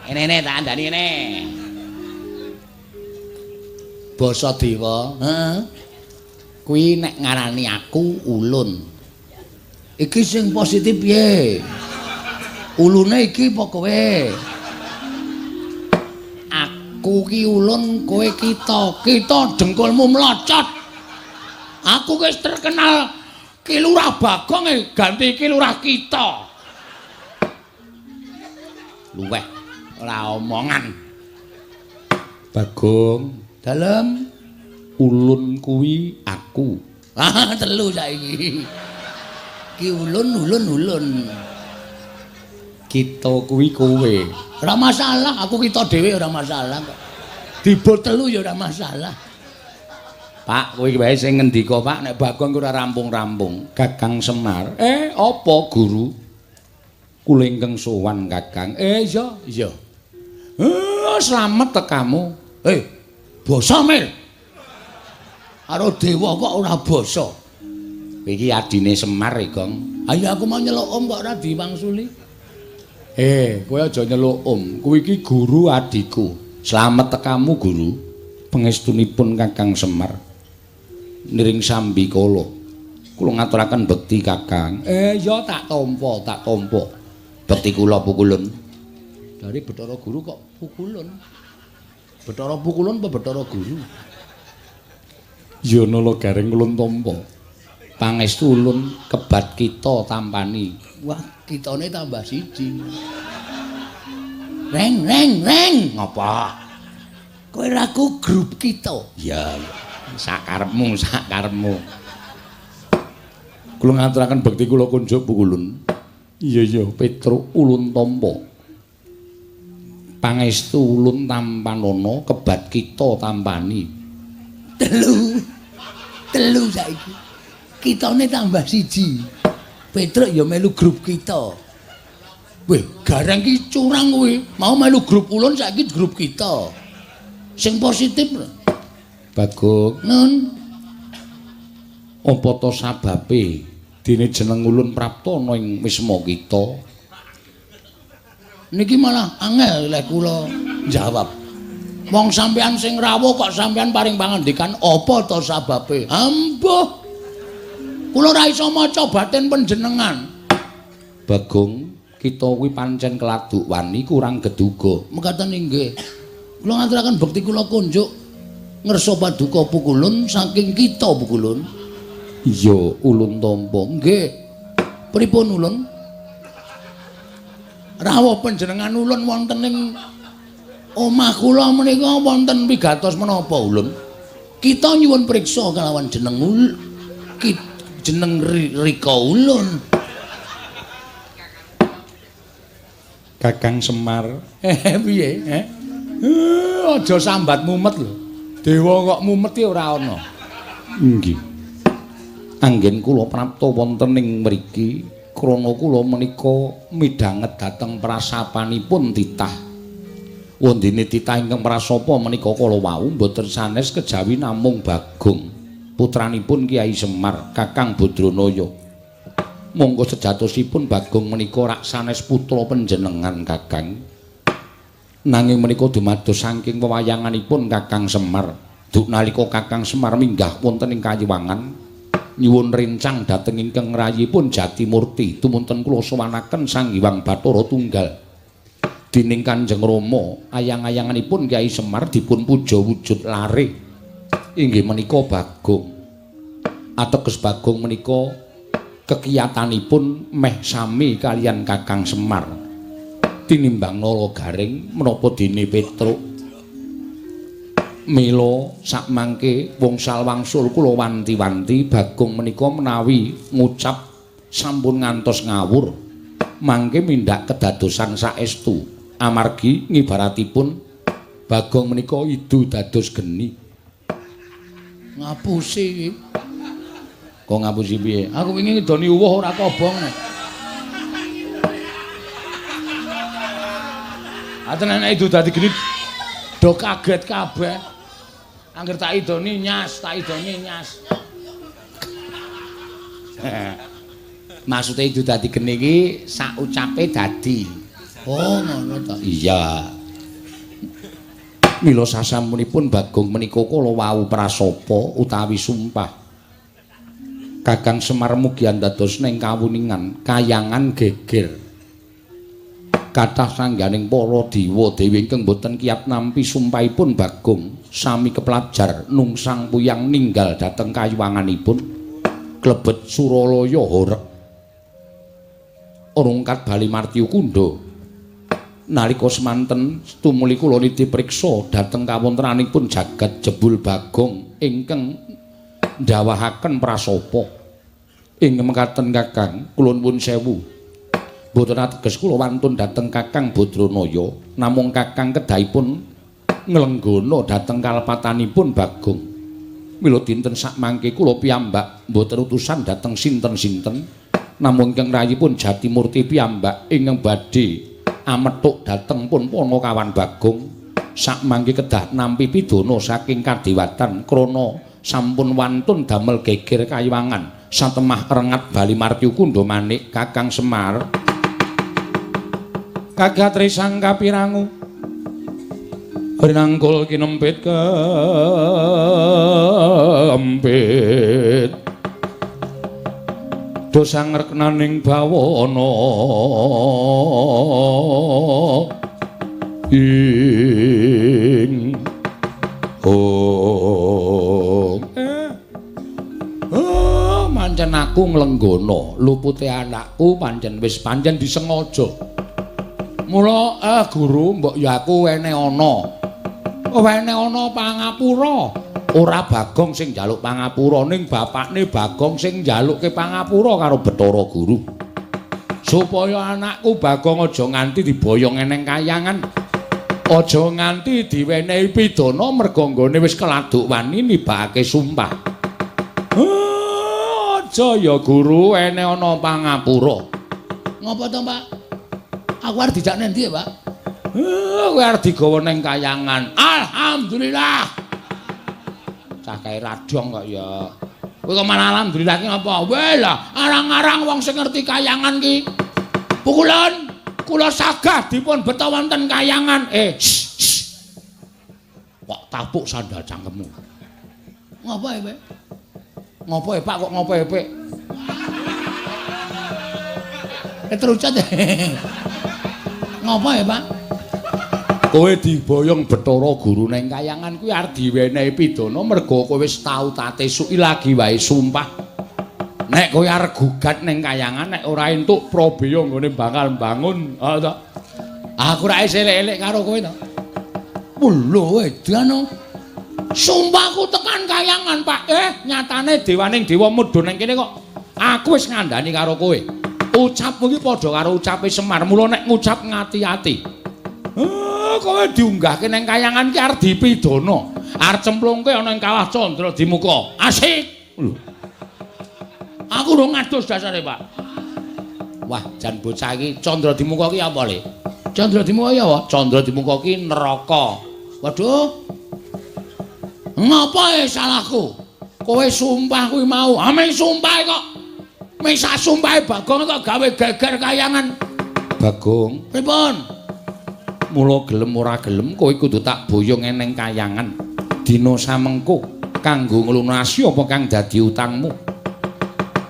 Enene tak andani ngene. Basa dewa, heeh. Kuwi nek ngarani aku ulun. Iki sing positif piye? Ulune iki apa kowe? Aku ki ulun, kowe kita. Kita dengkulmu mlocot. Aku wis terkenal Ki Lurah Bagong ganti Ki Lurah kita. Luweh ora omongan. Bagong, dalem ulun kuwi aku. Ah, telu saiki. Ki ulun ulun ulun. Kita kuwi kowe. Ora masalah, aku kita dhewe ora masalah kok. Dibo telu ya ora masalah. Pak, kowe wae sing ngendika, Pak, nek Bagong ora rampung-rampung. Kakang Semar. Apa guru? Kula ingkang sowan, Kakang. Iya, iya. Slamet tekamu. Basa Mir. Karo dewa kok ora basa. Iki adine Semar, Gong. Ayo aku mau nyeluk om kok ora diwangsuli. Kowe aja nyeluk om. Kuwi iki guru adiku. Slamet tekamu, guru. Pangestunipun Kakang Semar. Niring sambi kala. Kula ngaturaken bekti, Kakang. Ya tak tampa, tak tampa. Bekti kula pukulun. Dari Bathara Guru kok pukulun. Bathara pukulun apa Bathara Guru? Ya nala gareng ulun tampa. Pangestu ulun kebat kita tampani. Wah, kitane tambah siji. Reng reng reng. Ngapa? Kowe raku grup kita. Ya, sakarepmu, sakarepmu. Kula ngaturaken bekti kula kunjuk pukulun. Iya iya, Petruk ulun tampa. Pangestu ulun tampanana kebat kita tampani. Telu. Telu saiki. Kitane tambah siji. Petruk ya melu grup kita. Weh, gareng ki curang kowe. Mau melu grup ulun saiki grup kita. Sing positif lho. Bagong, nun. Apa to sababe dene jeneng ulun prapta ana ing wisma kita? Niki malah angel lek kula jawab. Wong sampean sing rawuh kok sampean paring pangandikan apa to sababe? Ambuh. Kula ora iso maca batin panjenengan. Bagong, kita kuwi pancen keladuk wani kurang geduga. Mekaten inggih. Kula ngaturaken bekti kula kunjuk ngersa paduka pukulun saking kita pukulun. Iya, ulun tampa. Nggih. Pripun ulun? Rawuh panjenengan ulun wonten ing omah kula menika wonten pigatos menapa ulun? Kita nyuwun priksa kalawan jeneng jeneng Rika ulun. Kakang Semar. Piye? Aja sambat mumet lho. Dewa kok mumet iki ora ana. Nggih. Anggen kula prapta wonten ing mriki krana kula menika midhanget dhateng prasapanipun titah. Wondene titah ingkang prasapa menika kala wau mboten sanes kejawi namung Bagong, putranipun Kyai Semar, Kakang Badranaya. Monggo sejatosipun Bagong menika rak sanes putra panjenengan Kakang. Nanging menika dumados saking wewayanganipun Kakang Semar. Duk nalika Kakang Semar minggah wonten ing Kayuwangan nyuwun rencang dhateng ingkang rayipun Jatimurti tumunten kula sowanaken Sang Hyang Bathara Tunggal. Dening Kanjeng Rama ayang-ayanganipun Kyai Semar dipun puja wujud lare inggih menika Bagong. Ateges Bagong menika kekiyatanipun meh sami kaliyan Kakang Semar. Tinimbang Nala Garing menapa dene Petruk. Mila sakmangke wongsal wangsul kula wanti-wanti Bagong menika menawi ngucap sampun ngantos ngawur mangke mindak kedadosan saestu amargi ngibaratipun Bagong menika idu dados geni. Ngapusi iki. Kok ngapusi piye? Aku wingi ngidoni uwuh ora kobong. Aten nek idu dadi geni do kaget kabeh. Angger tak idoni nyas, tak idoni nyas. Maksude idu dadi geni iki sak ucape dadi. Oh, ngono ta. Iya. Mila sasampunipun Bagong menika kala wau prasapa utawi sumpah. Kakang Semar mugi andados ning kawuningan kayangan geger. Kathah sangganing para dewa dewi ingkang boten kiyat nampi sumpahipun Bagong sami keplajar nungsang puyang ninggal dhateng kayuwanganipun klebet Suralaya horeg rungkat bali martyu kundha. Nalika semanten tumuli kula niti priksa dhateng kawontenanipun jagat jebul Bagong ingkang ndawahaken prasapa. Ing mekaten Kakang kula nuwun sewu. Mboten ateges kula wantun dhateng Kakang Badranaya, namung Kakang kedahipun nglenggana dhateng kalepatanipun Bagong. Mila dinten sakmangke kula piyambak mboten utusan dhateng sinten-sinten, namung ingkang rayipun Jatimurti piyambak ingkang badhe amethuk dhateng pun Panakawan Bagong. Sakmangke kedah nampi pidana saking kadewatan krana sampun wantun damel geger kayuwangan satemah rengat bali martyu kundha manik Kakang Semar. Kagat risang kapirangu rinangkul kinempit kempit dosa ngreknaning bawana ing oh oh pancen aku nglenggana lupute anakku pancen wis pancen disengaja. Mula guru mbok ya aku wene ana. Wene ana pangapura. Ora Bagong sing njaluk pangapura ning bapakne Bagong sing njalukke pangapura karo Bathara Guru. Supaya anakku Bagong aja nganti diboyong eneng kayangan. Aja nganti diwenehi pidana merga nggone wis keladuk wani nibake sumpah. Aja ya guru wene ana pangapura. Ngopo to, Pak? Aku arep dijak nang ndi ya, Pak? Kowe arep digawa nang kayangan. Alhamdulillah. Cah kae radong kok ya. Kowe kok malah alhamdulillah ki ngapa? Weh lah, arang-arang wong sing ngerti kayangan ki. Pukulan kula sagah dipun beta wonten kayangan. Kok tapuk sandal cangkemmu. Ngopo ya, Pak? Ngopo ya, Pak kok ngopo ya, Pak? Terucat. Ngopo ya, Pak? Kowe diboyong Bathara Guru nang kayangan kuwi arep diwenehi pidana merga kowe wis tau tate suki lagi wae sumpah. Nek kowe arep gugat nang kayangan nek ora entuk prabeya nggone bakal mbangun. Ha to. Aku ra elek-elek karo kowe to. Lho edan. Sumpahku tekan kayangan, Pak. Nyatane dewaning dewa mudhun nang kene kok. Aku wis ngandani karo kowe. Ucapmu iki padha karo ucape Semar. Mula nek ngucap ngati-ati. Kowe diunggahke nang kayangan ki arep dipidana. Arep cemplungke ana ing kawah Candra Dimuka. Asik. Lho. Aku urung ngadus dasare, Pak. Wah, jan bocah iki Candra Dimuka ki apa, Le? Candra Dimuka ya apa? Candra Dimuka ki neraka. Waduh. Ngapa salahku? Kowe sumpah kuwi mau. Ah, ming sumpah kok. Ming sak sumpahe Bagong kok gawe geger kayangan. Bagong, pripun? Mula gelem ora gelem kowe kudu tak boyong eneng kayangan. Dina samengko kanggo nglunasi apa kang dadi utangmu.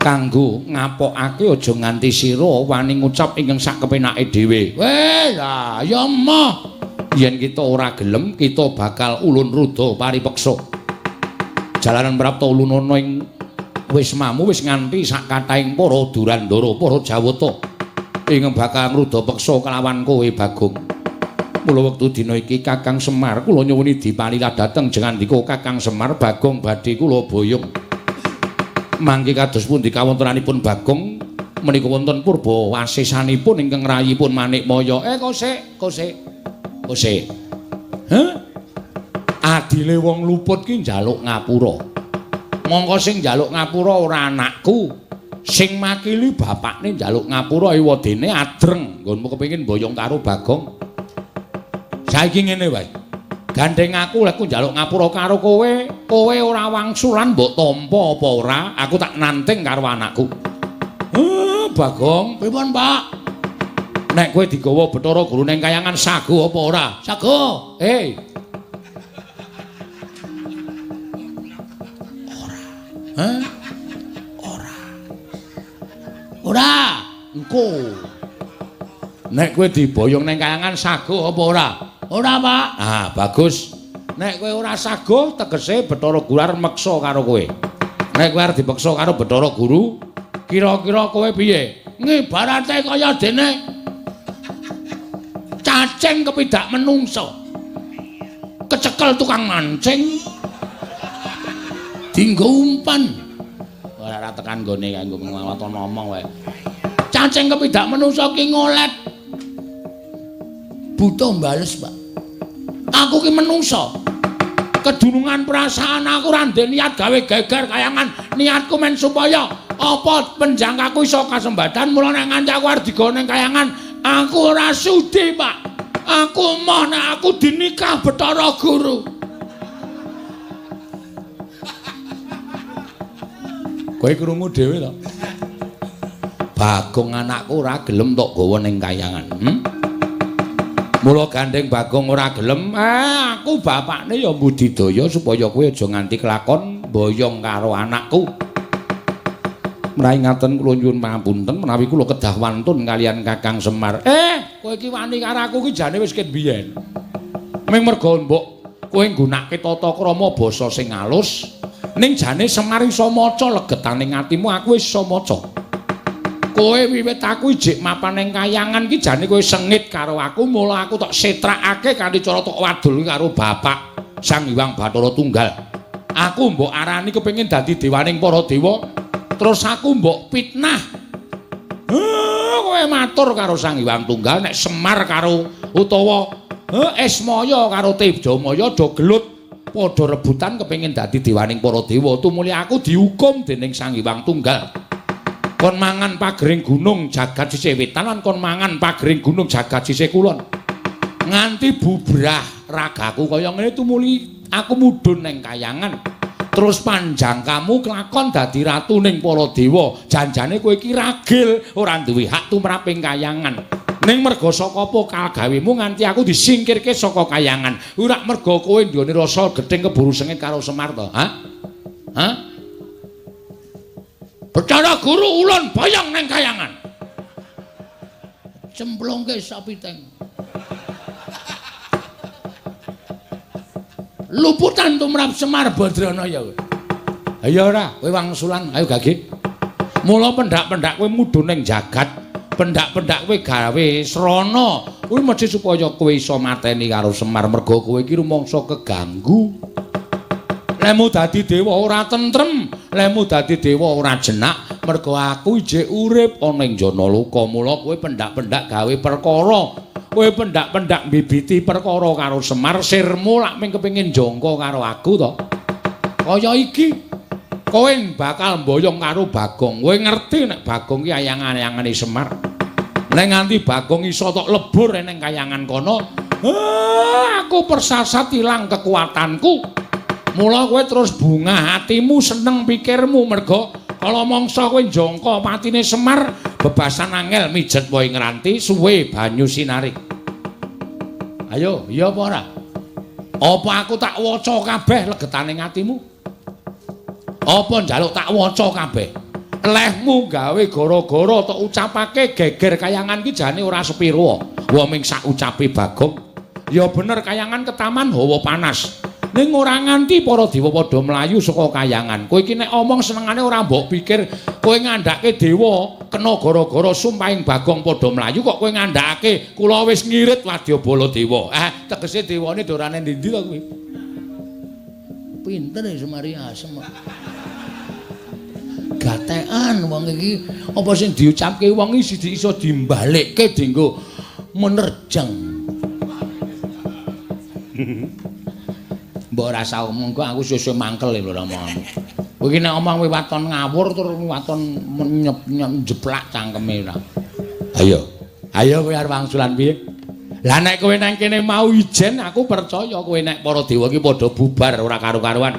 Kanggo ngapokake aja nganti sira wani ngucap ingkang sak kepenake dhewe. Weh, lah ya emoh. Yen kita ora gelem, kita bakal ulun ruda paripeksa. Jalanan prapta ulunana ing wismamu wis nganti sak kathahing para durandara, para jawata ingkang bakal ngruda peksa kelawan kowe, Bagong. Mula wektu dina iki Kakang Semar kula nyuwuni dipalilah dhateng jengandika Kakang Semar Bagong badhe kula boyong. Mangke kados pundi kawontenanipun Bagong menika wonten purba wasesanipun ingkang rayipun Manikmaya. Kosek, kosek. Kosek. Heh? Adile wong luput ki njaluk ngapura. Mongko sing njaluk ngapura ora anakku. Sing makili bapakne njaluk ngapura ewadene adreng. Nggonmu kepengin boyong karo Bagong. Saiki ngene wae. Gandeng aku lek njaluk ngapura karo kowe, kowe ora wangsulan mbok tampa apa ora, aku tak nanting karo anakku. Bagong, pripun, Pak? Nek kowe digawa Bathara Guru ning kayangan sago apa ora? Sago. Ora. Hah? Ora. Ora. Engko. Nek kowe diboyong ning kayangan sago apa ora? Ora, Pak. Ah, bagus. Nek kowe ora sago, tegese Bathara Guru arep meksa karo kowe. Nek kowe arep dipeksa karo Bathara Guru, kira-kira kowe piye? Ngibarate kaya dene cacing kepidak menungso. Kecekel tukang mancing. Dinggo umpan. Ora tekan nggone kanggo waton ngomong wae. Cacing kepidak menungso ki ngolet. Buta mbales, Pak. Aku ki menungso. Kedunungan perasaan aku ora ndek niat gawe geger kayangan. Niatku men supaya apa penjangkaku iso kasembadan. Mula nek nganti aku arep digawa ning kayangan, aku ora sudi, Pak. Aku moh nek aku dinikah Bathara Guru. Kowe krungu dhewe to? Bagong anakku ora gelem tok gawa ning kayangan. Mula gandeng Bagong ora gelem, aku bapakne ya mbudidaya supaya kowe aja nganti kelakon boyong karo anakku. Menawi ngaten kula nyuwun pangapunten menawi kula kedah wantun kalian Kakang Semar. Kowe iki wani karo aku iki jane wis ket biyen. Ming merga mbok kowe nggunakake tata krama basa sing alus, ning jane Semar iso maca legetaning atimu, aku wis iso maca. Kowe wiwit aku ijik mapan ning kayangan ki jane kowe sengit karo aku, mula aku tok setrakake kanthi cara tok wadul karo bapak Sang Hyang Bathara Tunggal. Aku mbok arani kepengin dadi dewaning para dewa, terus aku mbok fitnah. Kowe matur karo Sang Hyang Tunggal nek Semar karo utawa Esmaya karo Tejamaya do gelut padha rebutan kepengin dadi dewaning para dewa, tumuli aku dihukum dening Sang Hyang Tunggal. Kon mangan pagering gunung jagat sisih wetan lan kon mangan pagering gunung jagat sisih kulon. Nganti bubrah ragaku kaya ngene tumuli aku mudhun ning kayangan. Terus panjang kamu kelakon dadi ratu ning para dewa. Janjane kowe iki ragil ora duwe hak tumrap ing kayangan. Ning merga saka apa kagawemu nganti aku disingkirke saka kayangan. Ora merga kowe nduweni rasa gething keburu sengit karo Semar to? Hah? Hah? Bathara Guru ulun boyong ning kayangan. Cemplungke sapiteng. Luputan tumrap Semar Badranaya. Ayo ora, kowe wangsulan, ayo gage. Mula pendak-pendak kowe mudhun ning jagat, pendak-pendak kowe gawe srana. Kuwi mesti supaya kowe iso mateni karo Semar merga kowe iki rumangsa keganggu. Lemu dadi dewa ora tentrem, lemu dadi dewa ora jenak, Mergo aku ijek urip ana ing Janaloka, mula kowe pendak-pendak gawe perkara. Kowe pendak-pendak mbibiti perkara karo Semar, sirmu lak mung kepengin jangka karo aku to. Kaya iki kowe bakal mboyong karo Bagong. Kowe ngerti nek Bagong ki ayang-ayangane Semar. Nek nganti Bagong iso tok lebur ning kayangan kono, aku persasat ilang kekuatanku. Mula kowe terus bungah hatimu, seneng pikirmu mergo kala mangsa kowe njangka patine Semar, bebasan angel mijet wae ngranti suwe banyu sinarik. Ayo, iya apa ora? Apa aku tak waca kabeh legetane atimu? Apa njaluk tak waca kabeh? Lehmu gawe gara-gara tok ucapake geger kayangan ki jane ora sepiro. Wa ming sak ucape Bagong. Ya bener kayangan ketaman hawa panas. Ning ora nganti para dewa padha mlayu saka kayangan. Kowe iki nek omong senengane ora mbok pikir kowe ngandhake dewa kena gara-gara sumpahing Bagong padha mlayu kok kowe ngandhakake kula wis ngirit wadyabala dewa. Tegese dewane dorane ndi-ndi to kuwi? Pinter ya Semari asem. Gatekan wong iki apa sing diucapke wong iki iso dimbalekke dienggo menerjang. Mbok ora usah omong kok aku sesuk mangkel lho omonganmu. Kowe iki nek omong kowe waton ngawur terus waton njeplak cangkeme ora. Ayo. Ayo kowe arep wangsulan piye? Lah nek kowe nang kene mau ijen aku percaya kowe nek para dewa iki padha bubar ora karu-karuan.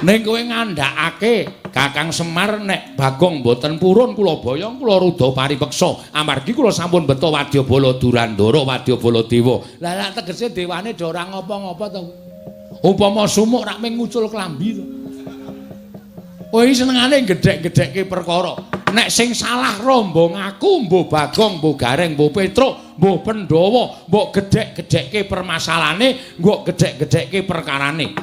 Ning kowe ngandhakake Kakang Semar nek Bagong mboten purun kula boyong kula rudha paripeksa amargi kula sampun beto wadyabala Durandara wadyabala dewa. Lah lak tegese dewane do ora ngopo-ngopo to. Upama sumuk rak mung ngucul klambi to. Kowe iki senengane gedhek-gedhekke perkara. Nek sing salah rombong aku, mbuh Bagong, mbuh Gareng, mbuh Petruk, mbuh Pandhawa, mbok gedhek-gedhekke permasalahane, mbok gedhek-gedhekke perkarane.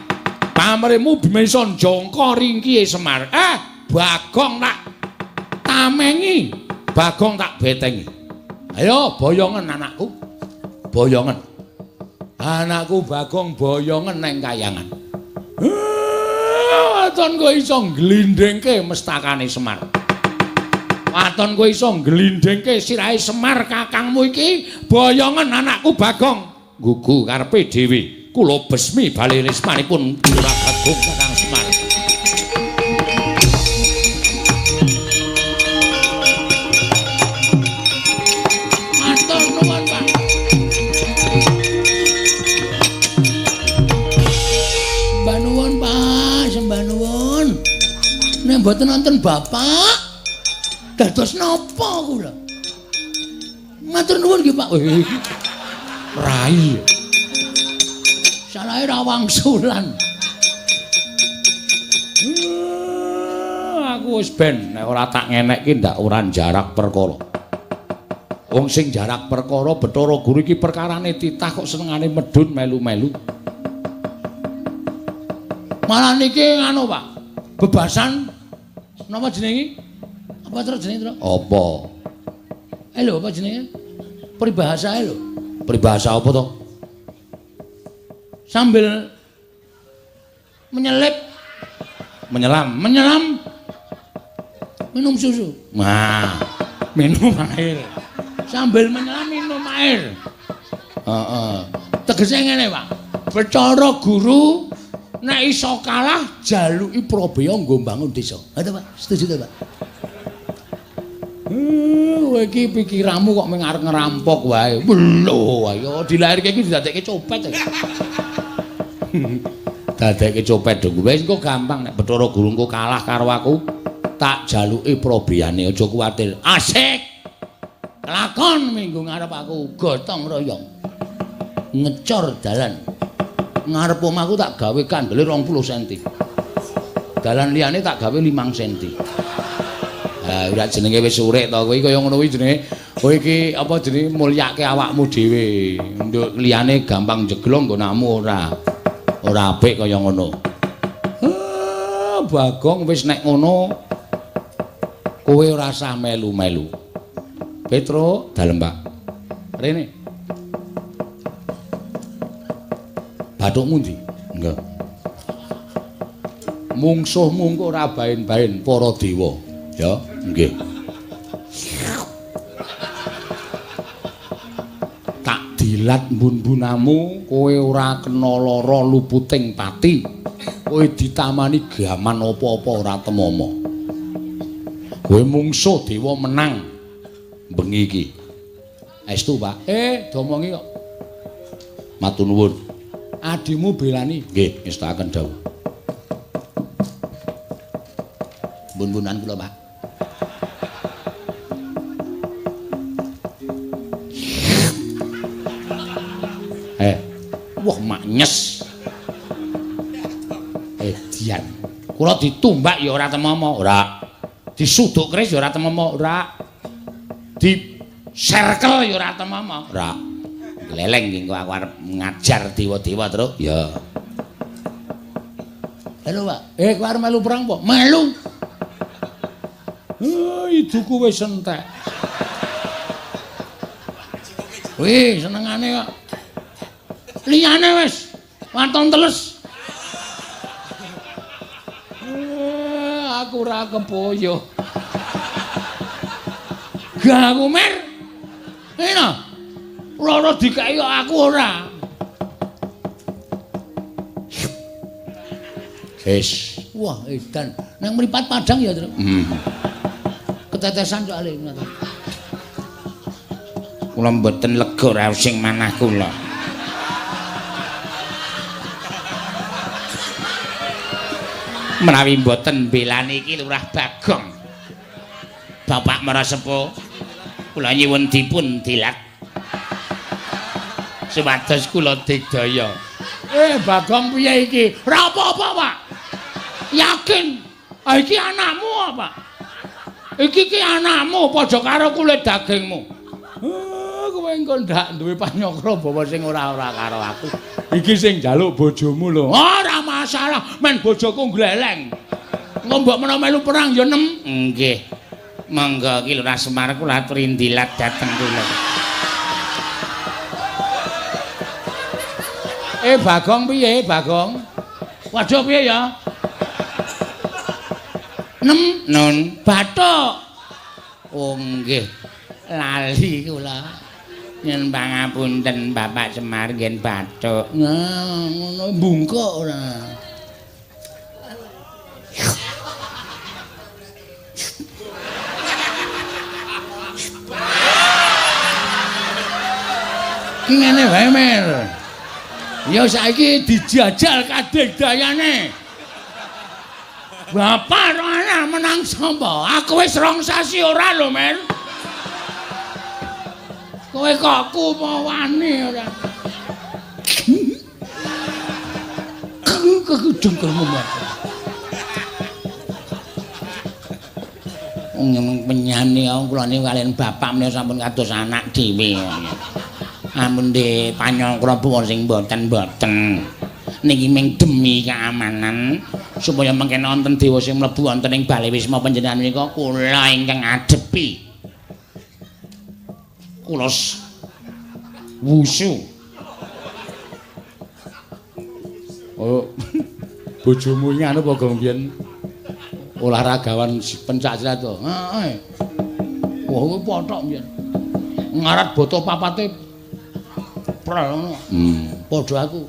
Pamrihmu bisa njangka ringkihe Semar. Bagong tak tamengi, Bagong tak betengi. Ayo boyongen anakku. Boyongen. Anakku Bagong boyongen neng kayangan. Waton kowe iso ngglindhingke mestakane Semar. Waton kowe iso ngglindhingke sirahe Semar kakangmu iki, boyongen anakku Bagong. Gugu karepe dhewe. Kula besmi bali rismanipun Lurah Bagong Kakang Semar. Matur nuwun, Pak. Sembah nuwun, Pak, sembah nuwun. Nek mboten nonton Bapak, dados napa kula? Matur nuwun nggih, Pak. Rai. Salahe ra wangsulan. Aku wis ben nek ora tak ngenekke ndak ora jarak perkara. Wong sing jarak perkara Bathara Guru iki perkarane titah kok senengane medhun melu-melu. Malah niki nganu, Pak. Bebasan napa jenenge? Apa terus jenenge, Tru? Apa? Lho, apa jenenge? Peribahasa lho. Peribahasa apa to? Sambil menyelip, menyelam, menyelam, minum susu. Nah, minum air. Sambil menyelam minum air. Heeh. Tegese ngene, Pak. Bathara Guru nek iso kalah jaluki prabeya nggo mbangun desa. Ha to, Pak? Setuju to, Pak? Kowe iki pikiranmu kok mung arep ngerampok wae. Lho, ayo dilairke iki didadekke copet. Dadekke copet dong. Wis engko gampang nek Bathara Guru engko kalah karo aku, tak jaluki probiyane, aja kuwatir. Asik. Lakon minggu ngarep aku gotong royong. Ngecor dalan. Ngarep omahku tak gawe kandele 20 cm. Dalan liyane tak gawe 5 cm. Ha, ora jenenge wis urip to kowe kaya ngono kuwi jenenge. Kowe iki apa jenenge mulyake awakmu dhewe. Nduk liyane gampang jeglong nggonamu ora. Ora apik kaya ngono. Bagong wis nek ngono kowe ora usah melu-melu. Petruk, dalem, Pak. Rene. Bathukmu ndi? Nggih. Mungsuhmu engko ora baen-baen para dewa. Ya, nggih. Tak dilat mbun-mbunamu, kowe ora kena lara luputing pati. Kowe ditamani gaman apa-apa ora temama. Kowe mungsuh dewa menang bengi iki. Estu, Pak. Domongi kok. Matur nuwun. Adimu belani. Nggih, ngestakaken dawuh. Bun-bunan kula, Pak. Wah maknyes. Dian. Kula ditumbak ya ora temama, ora. Disuduk keris ya ora temama, ora. Di serkel ya ora temama, ora. Gleleng iki engko aku arep ngajar dewa-dewa, Truk. Ya. Halo, Pak. Kowe arep melu perang apa? Melu. Iduku wis entek. Wih, senengane kok. Liyane wis waton teles. Aku ora kepoyo. Gak aku mer. Ngene. Loro dikeki kok aku ora. Wis. Wah, edan. Nang mripat padang ya, Truk. Ketetesan soalé ngono. Kula mboten lega raos sing manah kula. Menawi mboten mbelani iki Lurah Bagong. Bapak Marasepuh, kula nyuwun dipun dilat supados kula digdaya. Bagong piye iki? Ora apa-apa, Pak. Yakin. Ah iki anakmu apa? Iki ki anakmu padha karo kulit dagingmu. Kowe engko ndak duwe panyokra bawa sing ora-ora karo aku. Iki sing njaluk bojomu lho. Ora masalah, men bojoku gleleng. Engko mbok menawa melu perang ya nem. Nggih. Monggo ki Lurah Semar kula aturi ndilat dhateng kula. Bagong piye, Bagong? Waduh piye ya? Nem nun bathuk. Oh nggih. Lali kula. Nyuwun pangapunten Bapak Semar ngen bathuk. Nah, ngono bungkuk ora. Ki ngene wae, Mer. Ya saiki dijajal kadigdayane. Bapak ora menang sapa? Aku wis 2 sasi ora lho, Mer. Kowe kok kumawani ora. Kekudengkelmu Mas. Wong penyane kula niku kaliyan bapak menika sampun kados anak dhewe. Ampun de panyangkra bawa sing mboten-mboten. Niki ming demi keamanan supaya mengke wonten dewa sing mlebu wonten ing bale wisma panjenengan menika kula ingkang adepi. Kula wusu. Oh, bojomu iki anu apa gong biyen olahragawan pencak silat to? Heeh. Wah, kuwi pothok biyen. Ngarat boto papate prel ngono. Padha aku.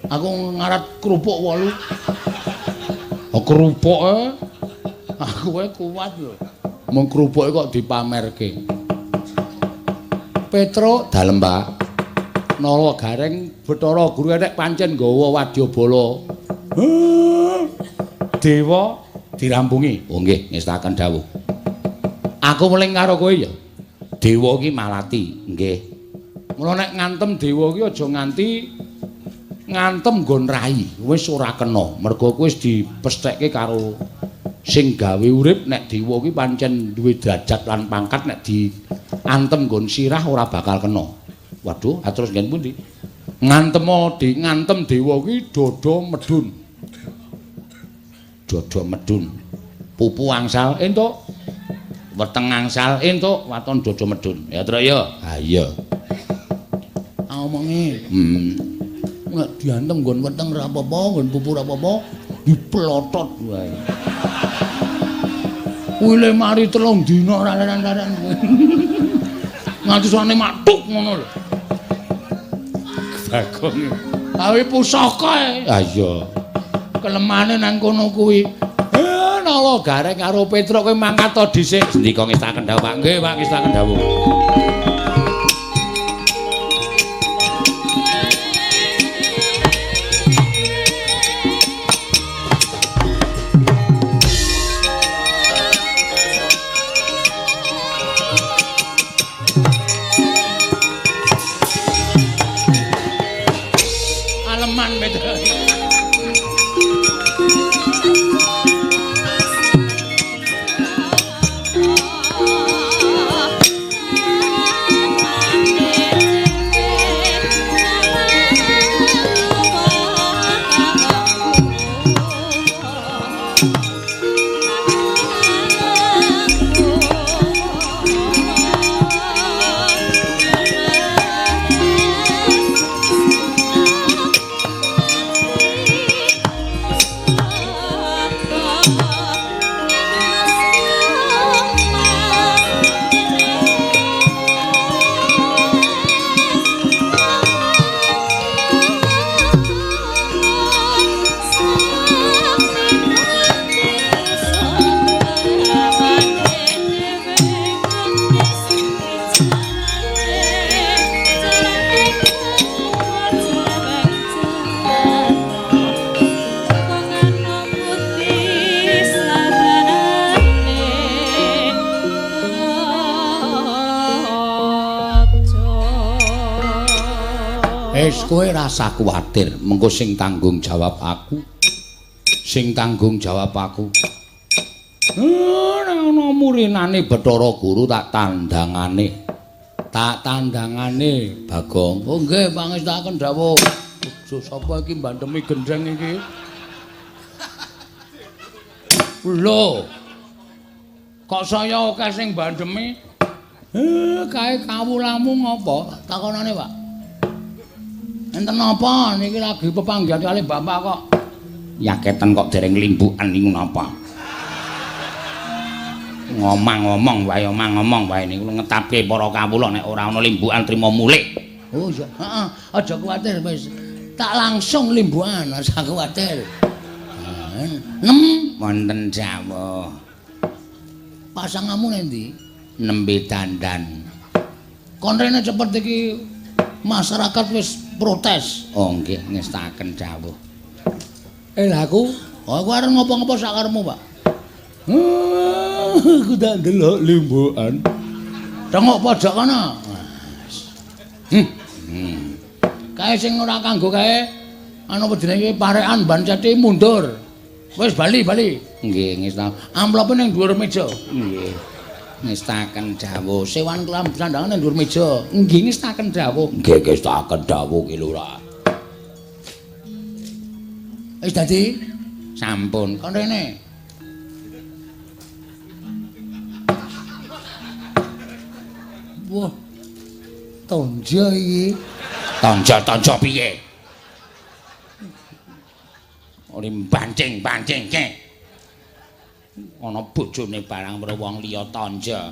Aku ngarat kerupuk 8. Oh, kerupuke aku wae kuat lho. Mung kerupuke kok dipamerke. Petruk dalem, Pak. Nala Gareng Bathara Guru nek pancen nggawa wadyabala. Dewa dirampungi. Oh nggih, ngestaken dawuh. Aku meling karo kowe ya. Dewa iki malati, nggih. Mula nek ngantem dewa iki aja nganti ngantem nggon rai, wis ora kena. Mergo kowe wis dipesthekke karo sing gawe urip nek dewa iki pancen duwe derajat lan pangkat nek diantem nggon sirah ora bakal kena. Waduh, terus nggen pundi? Ngantem dewa iki dada medun. Dada medun. Pupu angsal entuk. Weteng angsal entuk, waton dada medun. Ya, Truk ya. Ha iya. Omongi. Nek diantem nggon weteng ora apa-apa, nggon pupu ora apa-apa, diplotot wae. Kuwi le mari 3 dina ora leren-leren. Nganti suwane matuk ngono lho. Bagong. Kawe pusaka e. Ha iya. Kelemane nang kono kuwi. Nala Gareng karo Petruk kowe mangkat to dhisik. Sendika ngestaken dawuh, Pak. Nggih, Pak, ngestaken dawuh. Aleman Petruk. Wis kowe rasa kuwatir, mengko sing tanggung jawab aku. Sing tanggung jawab aku. Nek ana murinane Bathara Guru tak tandangane. Tak tandangane, Bagong. Oh nggih, pangestakaken dawuh. Aja sapa iki mbandemi gendheng iki? Lho. Kok saya akeh sing mbandemi? Kae kawulamu ngopo? Takonane, Pak. Enten napa niki lagi pepanggihan kali bapak kok. Yaketen kok dereng limbukan niku napa? Ngomong-ngomong wae, omong-ngomong wae niku ngetapke para kawula nek ora ana limbukan trima mulih. Oh iya, heeh, aja kuwatir wis. Tak langsung limbukan, aja kuwatir. Nem wonten dawuh. Pasanganmu endi? Nembe dandan. Kon rene cepet iki masyarakat wis protes. Oh nggih, ngestaken dawuh. Lah aku, oh, aku arep ngopo-ngopo sakarepmu, Pak. Aku tak ndelok limbukan. Tengok pojok kono. Kae sing ora kanggo kae anu apa jenenge parekan ban ceti mundur. Wis bali, bali. Nggih, ngestaken. Amplope ning dhuwur meja. Nggih. Ngestaken dawuh. Sewan kelam sandangan ning dhuwur meja. Nggih, ngestaken dawuh. Nggih, ngestaken dawuh ki Lurah. Wis dadi? Sampun. Kon rene. Wah. Tonjo iki. Tonjo-tonjo piye? Ora bancing-bancingke. Ana bojone barang karo wong liya tonjo.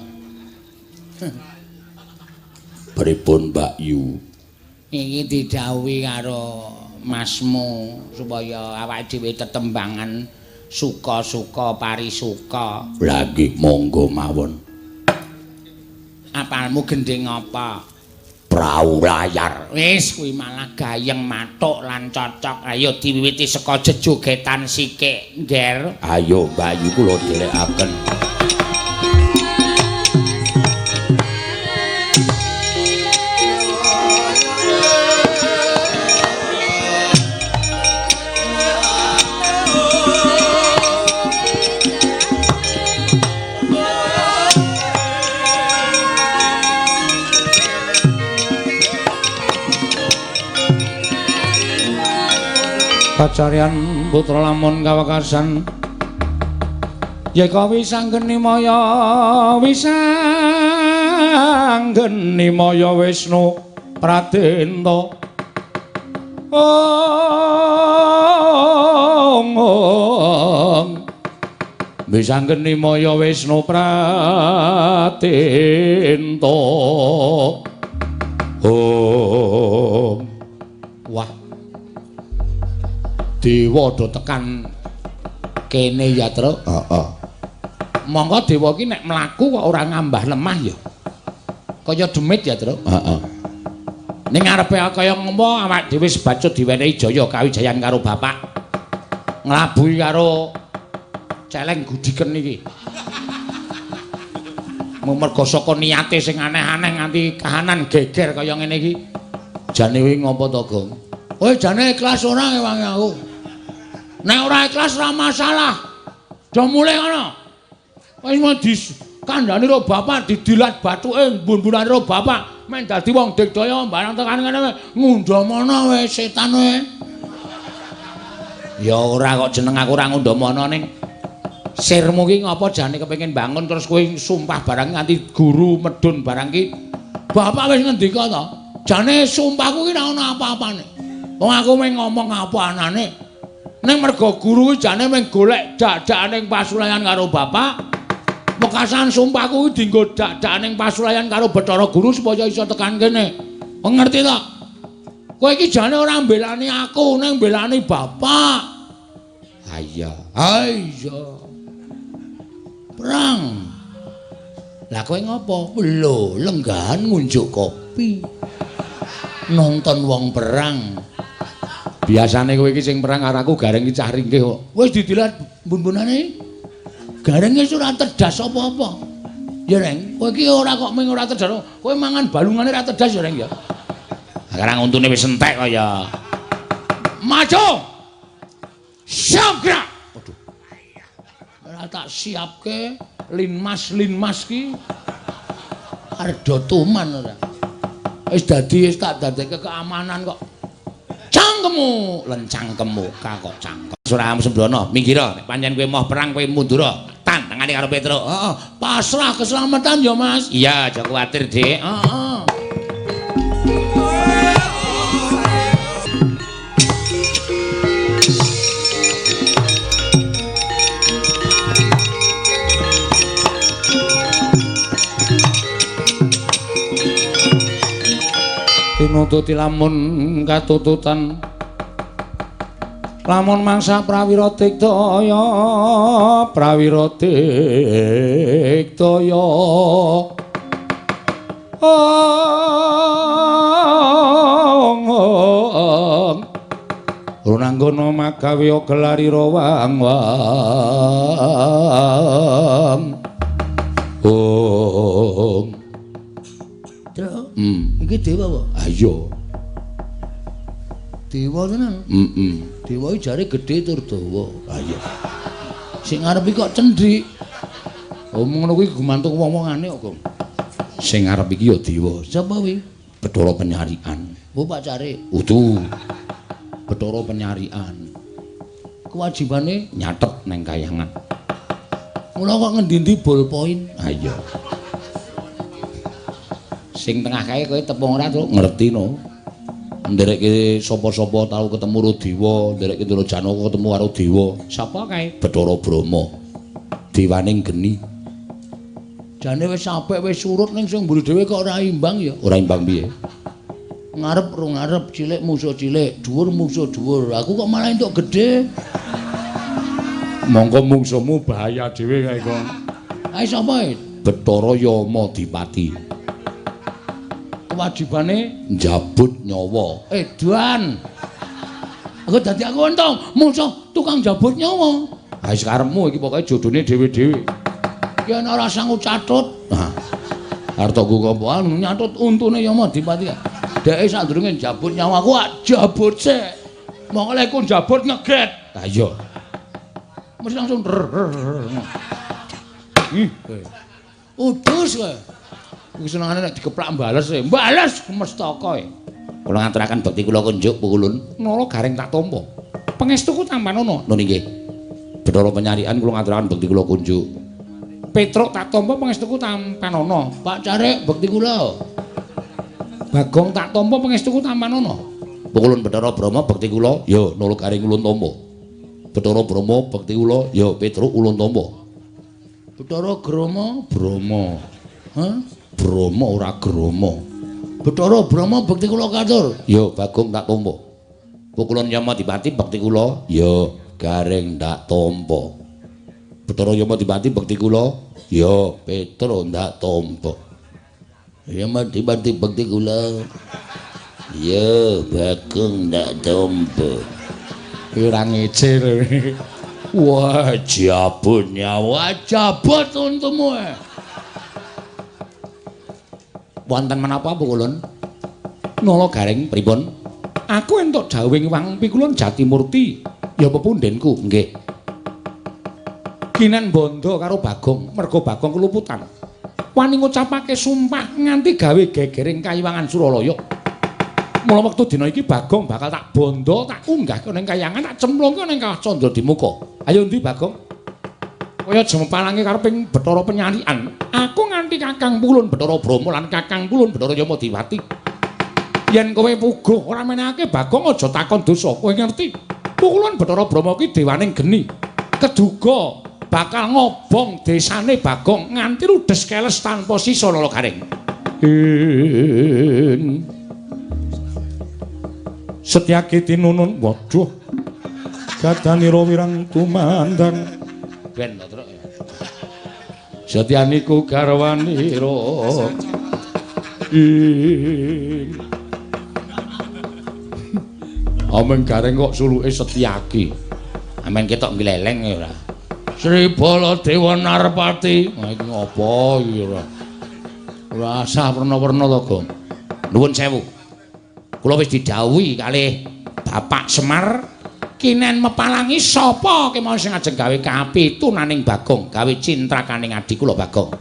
Pripun Mbak Yu? Iki didhawuhi karo masmu supaya awake dhewe tetembangan suka-suka parisuka. Lah nggih monggo mawon. Apalmu gendhing apa? Prau layar. Wis kuwi malah gayeng mathuk lan cocok. Ayo diwiwiti saka jejogetan sikik, Ngger. Ayo Mbak Yu kula dhelekaken. Pacaryan putra lamun kawekasan yeka wisanggeni maya wisanggeni maya Wisnu Pradenta ong ong Bisangkeni maya Wisnu Pratento. Om. Wah. Dewa do tekan kene ya, Truk. Heeh. Monggo dewa iki nek mlaku kok ora ngambah lemah ya. Kaya demit ya, Truk. Heeh. Ning ngarepe kaya ngopo awak dhewe sebacut diwenehi jaya kawijayan karo bapak. Nglabuhi karo celeng gudiken iki. Mergo saka niate sing aneh-aneh nganti kahanan geger kaya ngene iki. Jane kuwi ngopo to, Gong? Kowe jane ikhlas ora ngewangi aku? Nek ora ikhlas ora masalah. Do mulih ngono. Wis mau dikandhani karo bapak didilat bathuke mbun-mbunane karo bapak men dadi wong digdaya barang tekan ngene ngundhamana wis setan kowe. Ya ora kok jeneng aku ora ngundhamana ning sirmu ki ngapa jane kepengin bangun terus kowe sumpah barang nganti guru medun barang ki. Bapak wis ngendika to. Jane sumpahku ki ora ono apa-apane. Wong aku mung ngomong apa anane. Ning mergo guru ki jane mung golek dak-dakane pasulayan karo bapak. Wekasan sumpahku ki dienggo dak-dakane pasulayan karo Bathara Guru supaya iso tekan kene. Ngerti to? Kowe iki jane ora mbelani aku, ning mbelani bapak. Ha iya. Ha iya. Perang. Lah kowe ngopo? Lho, lenggahan ngunjuk kopi. Nonton wong perang. Biasane kowe iki sing perang karo aku gareng iki cah ringkih kok. Wis didilat bun-bunane. Gareng wis ora tedas apa-apa. Ya, Reng, kowe iki ora kok mung ora tedas. Kowe mangan balungane ora tedas ya, Reng ya. Sekarang untune wis entek kok ya. Maju. Siap gerak. Waduh. Ora tak siapke linmas-linmas ki arep do tuman ora. Wis dadi wis tak dadekke keamanan kok. Cangkemmu, lencangkemmu kok cangkem. Surah Sembrono, minggir nek pancen kowe moh perang kowe mundur. Tan tangane karo Petruk. Heeh, pasrah keselamatan ya, Mas. Iya, aja kuwatir, Dik. Heeh. Tinututi lamun katututan lamun mangsa prawira digdaya prawira digdaya ong runanggono magawe gelarira wang wang ong. Iki dewa apa? Ayo. Dewa tenan. Heeh. Dewa iki jare gedhe tur dawa. Ha iya. Sing ngarep iki kok cendhik. Oh ngono kuwi gumantung wong-wongane kok, Gong. Sing ngarep iki ya dewa. Sapa kuwi? Bathara Penyarikan. Oh pacare. Udu. Bathara Penyarikan. Kewajibane nyatet neng kayangan. Mula kok ngendi-endi ballpoint. Ha iya. Sing tengah kae kowe tepung ora, Truk? Ngerti no. Nderekke sapa-sapa tau ketemu karo dewa, nderekke Ndara Janaka ketemu karo dewa. Sapa kae? Bathara Brahma. Dewaning geni. Jane wis apik wis surut ning sing mburi dhewe kok ora imbang ya. Ora imbang piye? Ngarep ro ngarep, cilik musuh cilik, dhuwur musuh dhuwur. Aku kok malah entuk gedhe. Mongko mungsuhmu bahaya dhewe kae kok. Ae sapa? Bathara Yamadipati. Kewajibane njabut nyawa. Edan. Aku dadi aku untung musuh tukang jabut nyawa. Ha wis karepmu iki pokoke jodone dhewe-dhewe. Ki ana ora sanggup catut. Nah. Arep nggo apa nyatut untune Yamadipati. Dheke sadurunge njabut nyawa aku jabut sik. Mongko lek ku njabut ngeget. Ha iya. Mesti langsung ih. Udus kowe. Kuwi senengane nek dikeplak bales e. Bales mestaka e. Kula ngaturaken bekti kula kunjuk pukulun. Nala gareng tak tampa. Pangestuku tampanono. Nun inggih. Bathara Penyarikan kula ngaturaken bekti kula kunjuk. Petruk tak tampa pangestuku tampanono. Pak Carik bekti kula. Bagong tak tampa pangestuku tampanono. Pukulun Bathara Brahma bekti kula. Ya Nala gareng ulun tampa. Bathara Brahma bekti kula. Ya Petruk ulun tampa. Bathara Grama, Brama. Hah? Brama ora Grama. Bathara Brama bekti kula katur. Ya, Bagong tak tampa. Pukulun Yamadipati bekti kula. Ya, Gareng tak tampa. Bathara Yamadipati bekti kula. Ya, Petro ndak tampa. Yamadipati bekti kula. Ya, Bagong ndak tampa. Ora ngece lho. Wah, jabut nyawa, jabut untumu. Wonten menapa Pukulun? Nala Gareng pripun? Aku entuk dawuhing Wang Pikulun Jatimurti, ya pepundhenku, nggih. Kinen bondo karo Bagong, merga Bagong keluputan. Wani ngucapake sumpah nganti gawe gegering kayiwangan Suralaya. Mula wektu dina iki Bagong bakal tak bondo, tak unggahke ning kayangan, tak cemplungke ning Kawah Candradimuka. Ayo ndi Bagong? Kaya jemepalange kareping Bathara Penyalikan. Aku nganti Kakang Pulun Bathara Brama lan Kakang Pulun Bathara Yamadipati. Yen kowe puguh ora menehake Bagong aja takon dosa. Kowe ngerti? Pukulun Bathara Brama ki dewaning geni. Keduga bakal ngobong desane Bagong nganti ludes keles tanpa sisa Nala Gareng. Setyaki tinunun, waduh, gadanira wirang tumandang. Ben to, Truk. Setyaniku garwanira. Ameng Gareng kok suluke Setyaki. Amen ketok gleleng ya ora. Sri Baladewa Narpati. Wah iki ngopo iki ora? Ora asah werna-werna to, Gong. Nuwun sewu. Kula wis didhawuhi kalih Bapak Semar kinen mepalangi sapa kemawon sing ajeng gawe kapitunaning Bagong, gawe cintrakaning adi kula Bagong.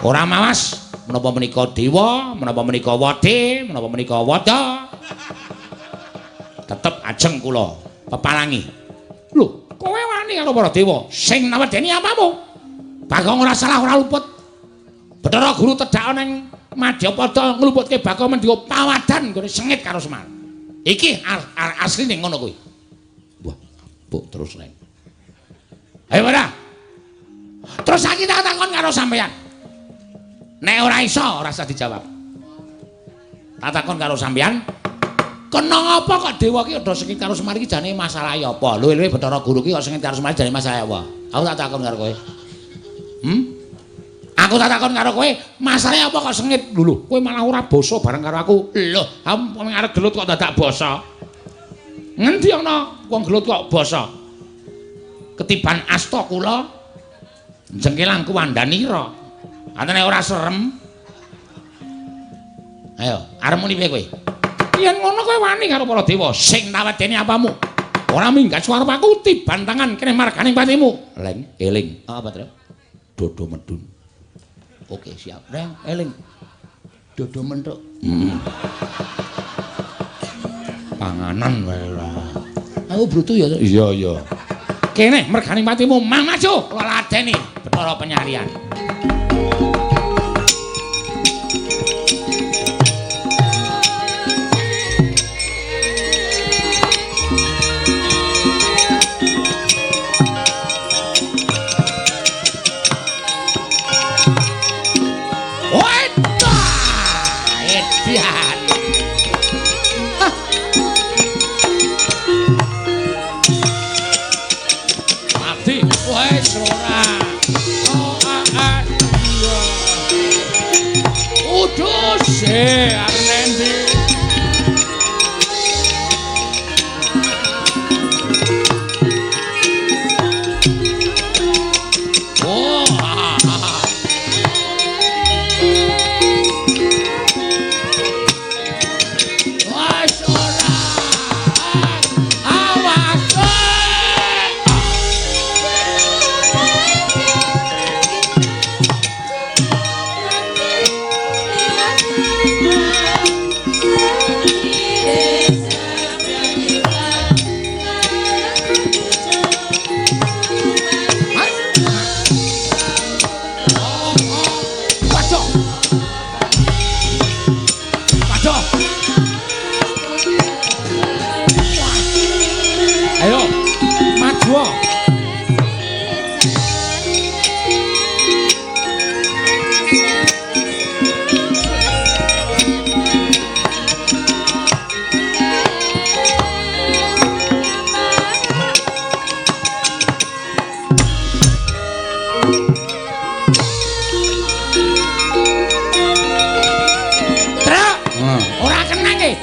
Ora mawas menapa menika dewa, menapa menika wade, menapa menika wada. Tetep ajeng kula pepalangi. Lho, kowe wani karo para dewa sing nawedeni apamu? Bagong ora salah ora luput. Bathara Guru tedhak ning Madyapada ngluputke Bagong mendika pawadan nggone sengit karo Semar. Iki asline ngono kuwi. Wah, mbok terus reng. Ayo ora. Terus saiki tak takon karo sampeyan. Nek ora iso ora usah dijawab. Tak takon karo sampeyan, kena apa kok dewa ki udah sengit karo Semar iki jane masalahe apa? Luwe-luwe Bathara Guru ki kok sengit karo Semar jane masalahe apa? Aku tak takon karo kowe. Aku tak takon karo kowe, masalahe apa kok sengit? Lho, kowe malah ora basa bareng karo aku. Lho, aku arep gelut kok dadak basa. Ngendi ana wong gelut kok basa? Ketiban asta kula jengkelang kuwandanira. Antene ora serem. Ayo, arep muni piye kowe? Yen ngono kowe wani karo para dewa sing tawedeni apamu? Ora minggat suara aku tiban tangan kene marganing patimu. Leng, eling. Apa, Tru? Dodo medun. Oke, siap. Reng, eling. Dodo menthuk. Panganan wae ora. Aku brutu ya. Iya, iya. Kene merganing patimu mang maju kula ladeni Bathara Penyalian.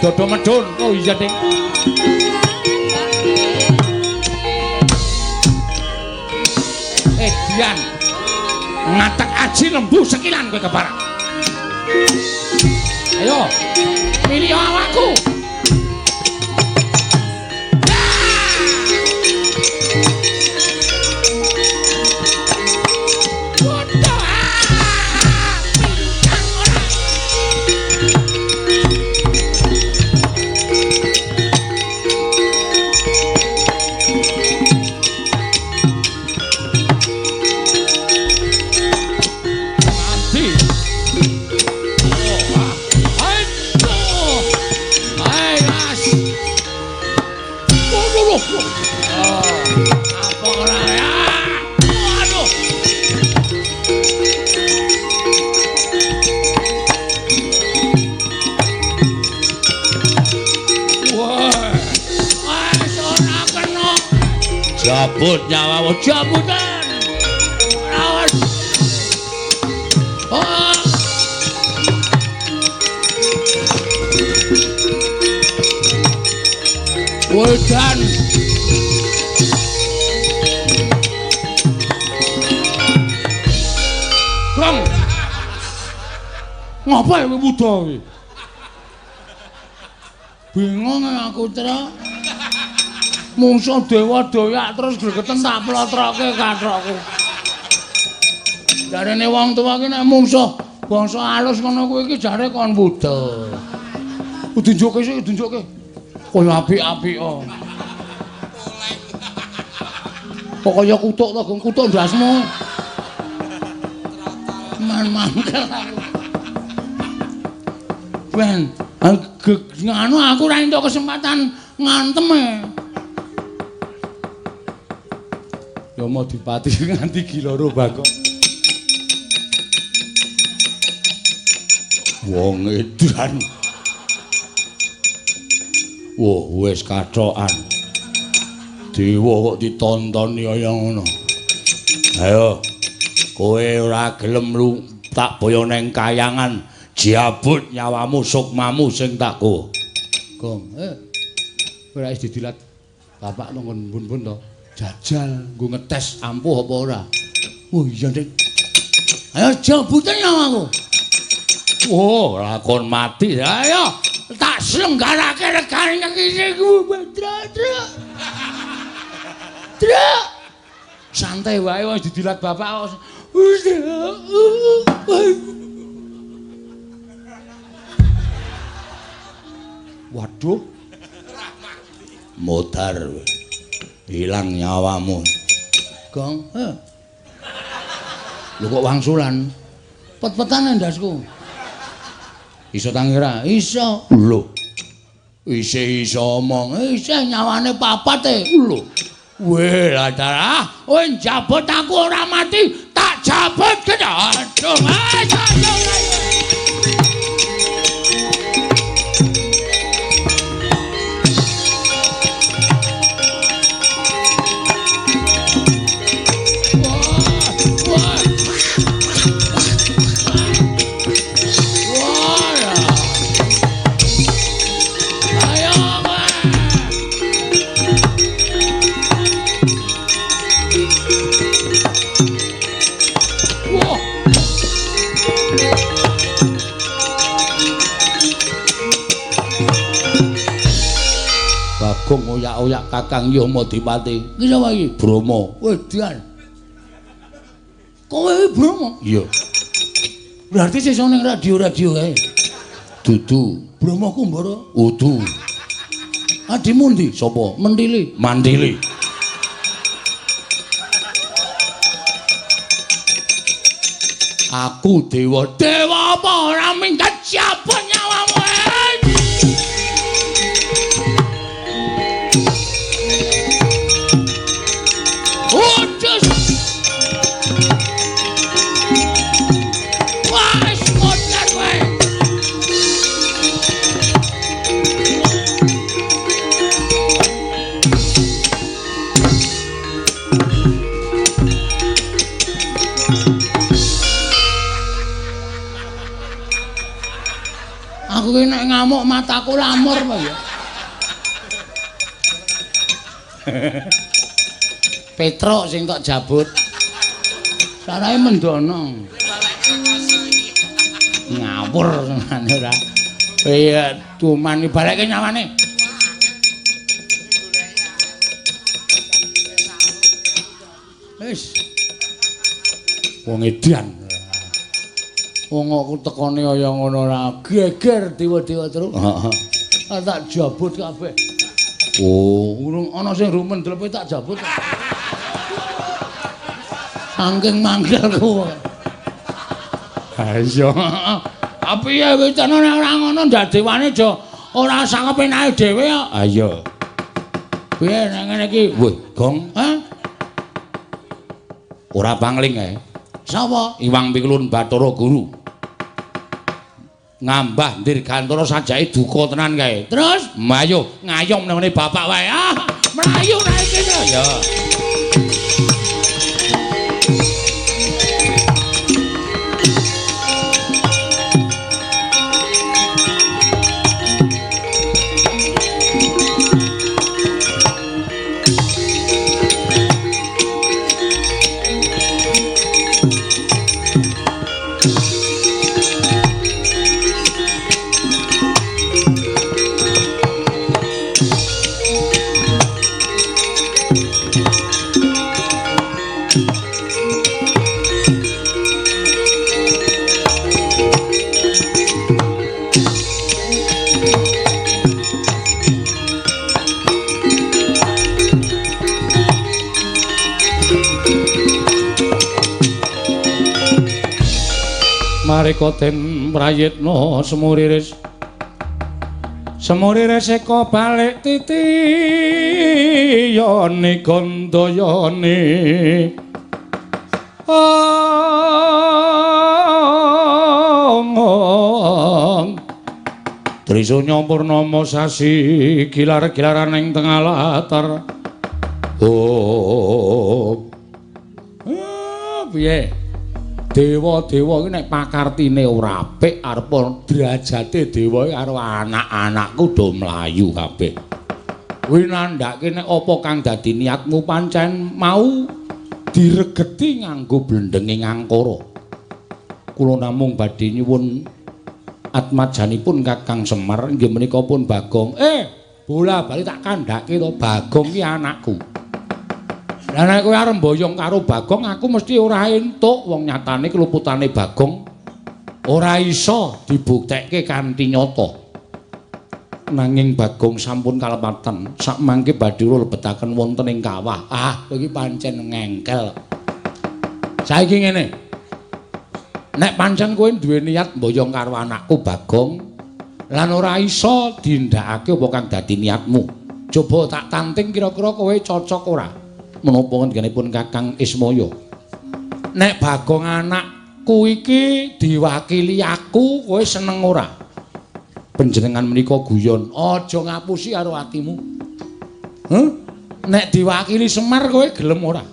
Dodo medun. Oh iya, Ding. Dian. Ngatek aji lembu sekilan kowe keparak. Ayo, milih awakku. Jabut nyawamu, jabutan. Awas. Oh. Wedan. Krong. Ngapa kowe wuda kowe? Bingung aku, Tra. Mungsuh dewa doyak terus gregeten tak plotroke kathokku. Jarene wong tuwa ki nek mungsuh bangsa alus ngono kuwi iki jare kon wuda. Tunjukke sik, tunjukke. Kaya apik-apik kok. Kok kaya kutuk to, Gong, kutuk ndasmu. Man mangkel aku. Ben, nganu aku ora entuk kesempatan ngantem e. Yamadipati nganti giloro Bagong. Wong edan. Wah, wis kathokan. Dewa kok ditontoni kaya ngono. Ayo, kowe ora gelem lu tak boyo neng kayangan, jabut nyawamu sukmamu sing tak go. Gong, ora wis didilat bapak nang bun-bun to. Jajal nggo ngetes ampuh apa ora. Oh iya, Dik. Ayo jabuten nyawaku. Oh, lakon mati. Ayo, tak selenggarake regane iki ku, Tra, Tra. Tra. Santai wae wis didilat bapak. Waduh. Modar. Hilang nyawamu. Gong, Lho kok wangsulan? Pet-petane ndasku. Iso tangi ora? Iso. Lho. Isih iso omong. Isih nyawane papat e. Lho. Weh, lah kowe njabut aku ora mati, tak jabut kene. Aduh, aduh. Bagong oyak-oyak Kakang Yamadipati. Iki sapa iki? Brama. Wedan. Kowe iki Brama? Iya. Berarti sesuk ning radio-radio kae. Dudu. Brama Kumbara? Udu. Adimu ndi? Sapa? Mentili. Mantili. Aku dewa. Dewa apa ora minggat siapa nyawamu? Aku ki nek ngamuk mataku lamur apa ya. Petruk sing tok jabut. Sarahe mendono. Ngawur senane ora. Iya, cuman balekke nyawane. Wis. Wong edan. Wong aku tekone kaya ngono ora geger dewa-dewa terus. Heeh. Tak jabut kabeh. Oh, urung ana sing rumen dlepe tak jabut. Saking mangkelku. Ha iya. Tapi ya wis nek ora ngono ndak dewane aja ora sangepenake dhewe kok. Ha iya. Piye nek ngene iki? Wih, Gong. Hah? Ora pangling ae. Sapa? Iwang Pikulun Bathara Guru. Ngambah Dirgantara sajake duka tenan kae. Terus mayo ngayom nang ngene bapak wae. Ah, mlayu nae kene. Ya. Marika den prayitna semuriris semuriris eka balik titiyane gandayane ong Trisunya purnama sasi gilar-gilaran ing tengah latar. Oh. Piye? Dewa-dewa iki nek pakartine ora apik arep derajate dewa iki karo anak-anakku do mlayu kabeh. Kuwi nandhake nek apa kang dadi niatmu pancen mau diregeti nganggo blendenge ngangkara. Kula namung badhe nyuwun atmajanipun Kakang Semar inggih menika pun Bagong. Bola bali tak kandhake to Bagong ki anakku. Lah nek kowe arep mboyong karo Bagong aku mesti ora entuk, wong nyatane keluputane Bagong ora iso dibuktekke kanthi nyata. Nanging Bagong sampun kalepatan sakmangke badhe lebetaken wonten ing kawah. Ah, kowe iki pancen ngengkel. Saiki ngene. Nek pancen kowe duwe niat mboyong karo anakku Bagong lan ora iso dindakake apa kang dadi niatmu. Coba tak tanting kira-kira kowe cocok ora? Menapa ngendikanipun Kakang Ismaya? Nek Bagong anakku iki diwakili aku, kowe seneng ora? Panjenengan menika guyon, aja ngapusi karo atimu. Huh? Nek diwakili Semar kowe gelem ora?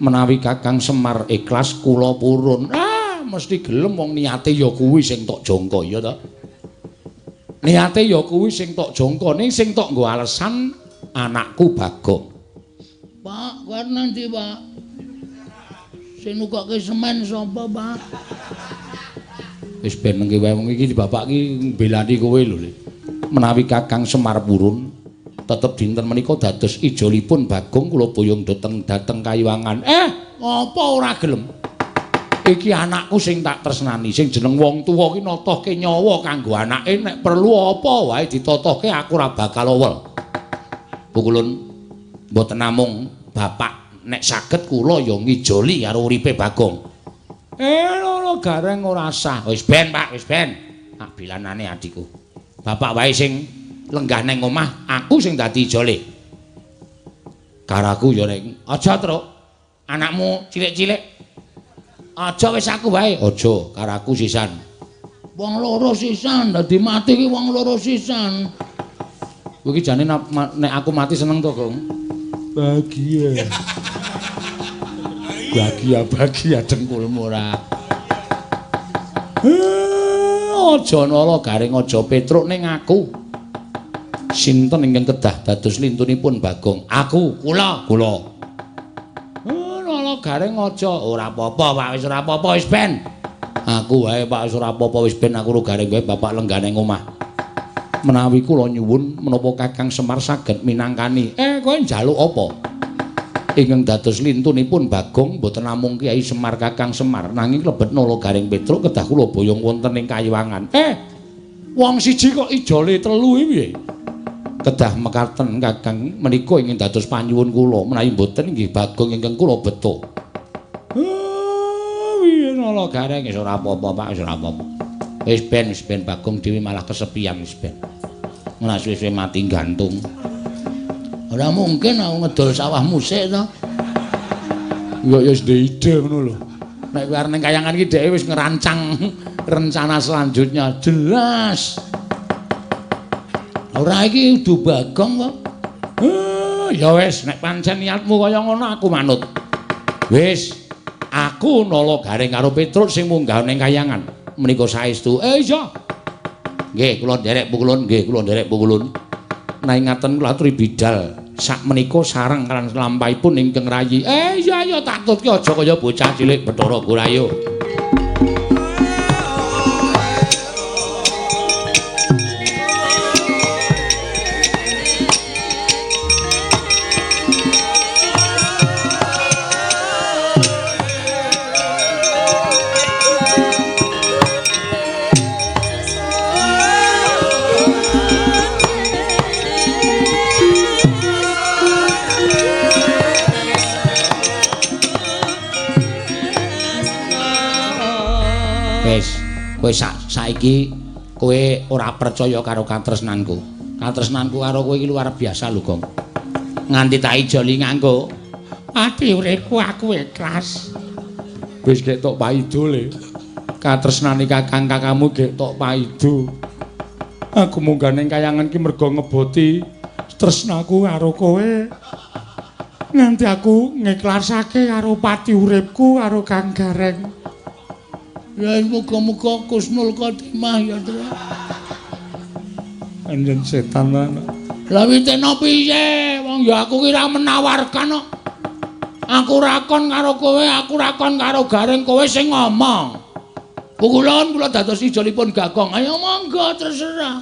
Menawi Kakang Semar ikhlas kula purun. Ah, mesti gelem wong niate ya kuwi sing tok jangka ya ta. Niate ya kuwi sing tok jangka, ning sing tok nggo alesan anakku Bagong. Pak, kowe nanti, Pak. Sing nukokke semen sapa, Pak? Wis ben nengke wae wong iki bapak iki mbelani kowe lho, Le. Menawi Kakang Semar purun, tetep dinten menika dados ijolipun Bagong kula boyong dhateng Kayiwangan. Apa ora gelem? Iki anakku sing tak tresnani, sing jeneng wong tuwa ki notohke nyawa kanggo anake, nek perlu apa wae ditotohke aku ora bakal owel. Pukulun mboten namung bapak nek saged kula ya ngijoli karo uripe Bagong. Lho gareng ora sah. Wis ben, Pak, wis ben. Tak bilanane adikku. Bapak wae sing lenggah nang omah, aku sing dadi ijole. Karaku ya nek aja, Truk. Anakmu cilik-cilik. Aja wis aku wae. Aja, karaku sisan. Wong loro sisan, dadi mati ki wong loro sisan. Kowe iki jane nek aku mati seneng to, Gong? Bahagia. Bahagia-bahagia dengkulmu ora. Aja Nala Gareng aja Petruk ning aku. Sinten ingkang kedah dados lintunipun Bagong? Aku, kula, kula. Nala Gareng aja ora apa-apa, Pak, wis ora apa-apa wis ben. Aku wae Pak wis ora apa-apa wis ben aku ro Gareng wae bapak lenggane omah. Menawi kula nyuwun menapa Kakang Semar saged minangkani. Kowe njaluk apa? Ingkang dados lintunipun Bagong mboten namung Kyai Semar Kakang Semar nanging klebet Nala Gareng Petruk kedah kula boyong wonten ing Kayiwangan. Wong siji kok ijole telu iki piye? Kedah mekaten Kakang menika ingkang dados panyuwun kula menawi mboten inggih Bagong ingkang kula beto. Piye Nala Gareng wis ora apa-apa Pak wis ora apa-apa. Wis ben Bagong dhewe malah kesepian wis ben. Ora suwe-suwe mati gantung. Ora mungkin aku ngedol sawah musik to. Ya ya wis ndek ide ngono lho. Nek kowe arep ning kayangan iki dheke wis ngerancang rencana selanjutnya jelas. Ora iki kudu Bagong kok. Ya wis nek pancen niatmu kaya ngono aku manut. Wis, aku Nala Gareng karo Petruk sing munggah ning kayangan. Menika saestu. Iya. Nggih, kula nderek pukulun, nggih kula nderek pukulun. Nanging ngaten kula aturi bidal sak menika sareng lan lampahipun ingkang rayi. Iya iya tak tutke aja kaya bocah cilik Bathara Gurayo. Kowe saiki kowe ora percaya karo katresnanku. Katresnanku karo kowe iki luar biasa lho, Gong. Nganti tak ijoli nganggo ati uripku aku ikhlas. Wis gek tok paido le. Katresnane kakang kakangmu gek tok paido. Aku munggah ning kayangan ki mergo ngeboti tresnaku karo kowe. Nganti aku ngikhlasake karo pati uripku karo Kang Gareng. Ya muga-muga kusnul khotimah ya, Tru. Anjen setan lan. Lah witena piye? Wong ya aku ki ra menawarkan kok. Aku ra kon karo kowe, aku ra kon karo Gareng, kowe sing ngomong. Pukulun kula dados ijolipun Bagong. Ayo monggo terserah.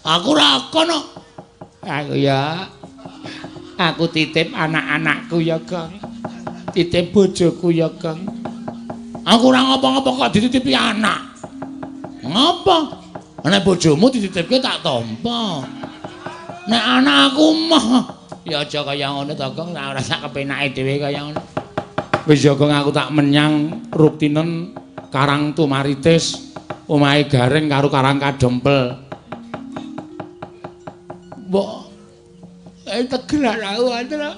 Aku ra kon kok. Aku ya. Aku titip anak-anakku ya, Gong. Titip bojoku ya, Gong. Aku ora ngapa-ngapa kok dititipi anak. Ngapa? Nek bojomu dititipke tak tampa. Nek anakku mah ya aja kaya ngono to, Gong, ora sak kepenake dhewe kaya ngono. Wis ya Gong, aku tak menyang Ruktinen Karang Tumaritis, omahe Gareng karo Karang Kadempel. Mbok tegelan aku Andra.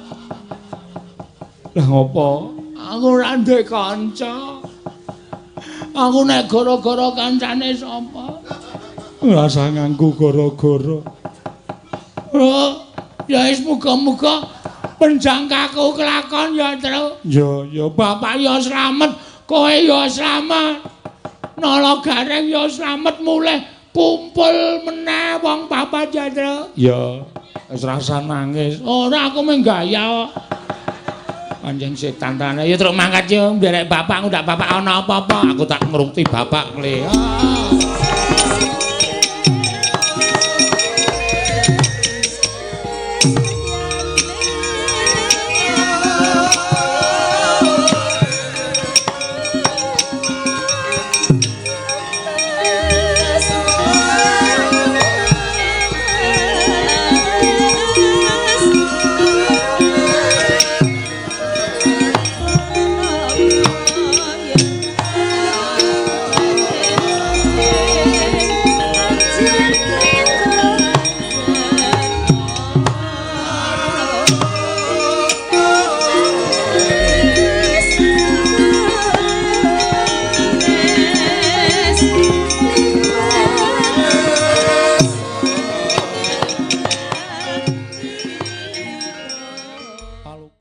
Lah ngopo? Aku ora duwe kanca. Aku nek gara-gara kancane sapa? Ora usah nganggo gara-gara. Oh, ya wis muga-muga penjangkaku kelakon ya, Tru. Ya, ya bapak ya slamet, kowe ya slamet. Nala Gareng ya slamet mulih kumpul meneh wong papat ya, Tru. Ya, wis rasa nangis. Ora aku mung gaya kok. Anjing setan tenan. Ya truk mangkat yo nderek bapak ngundak bapak ana apa-apa. Aku tak ngrungti bapak le. Ah.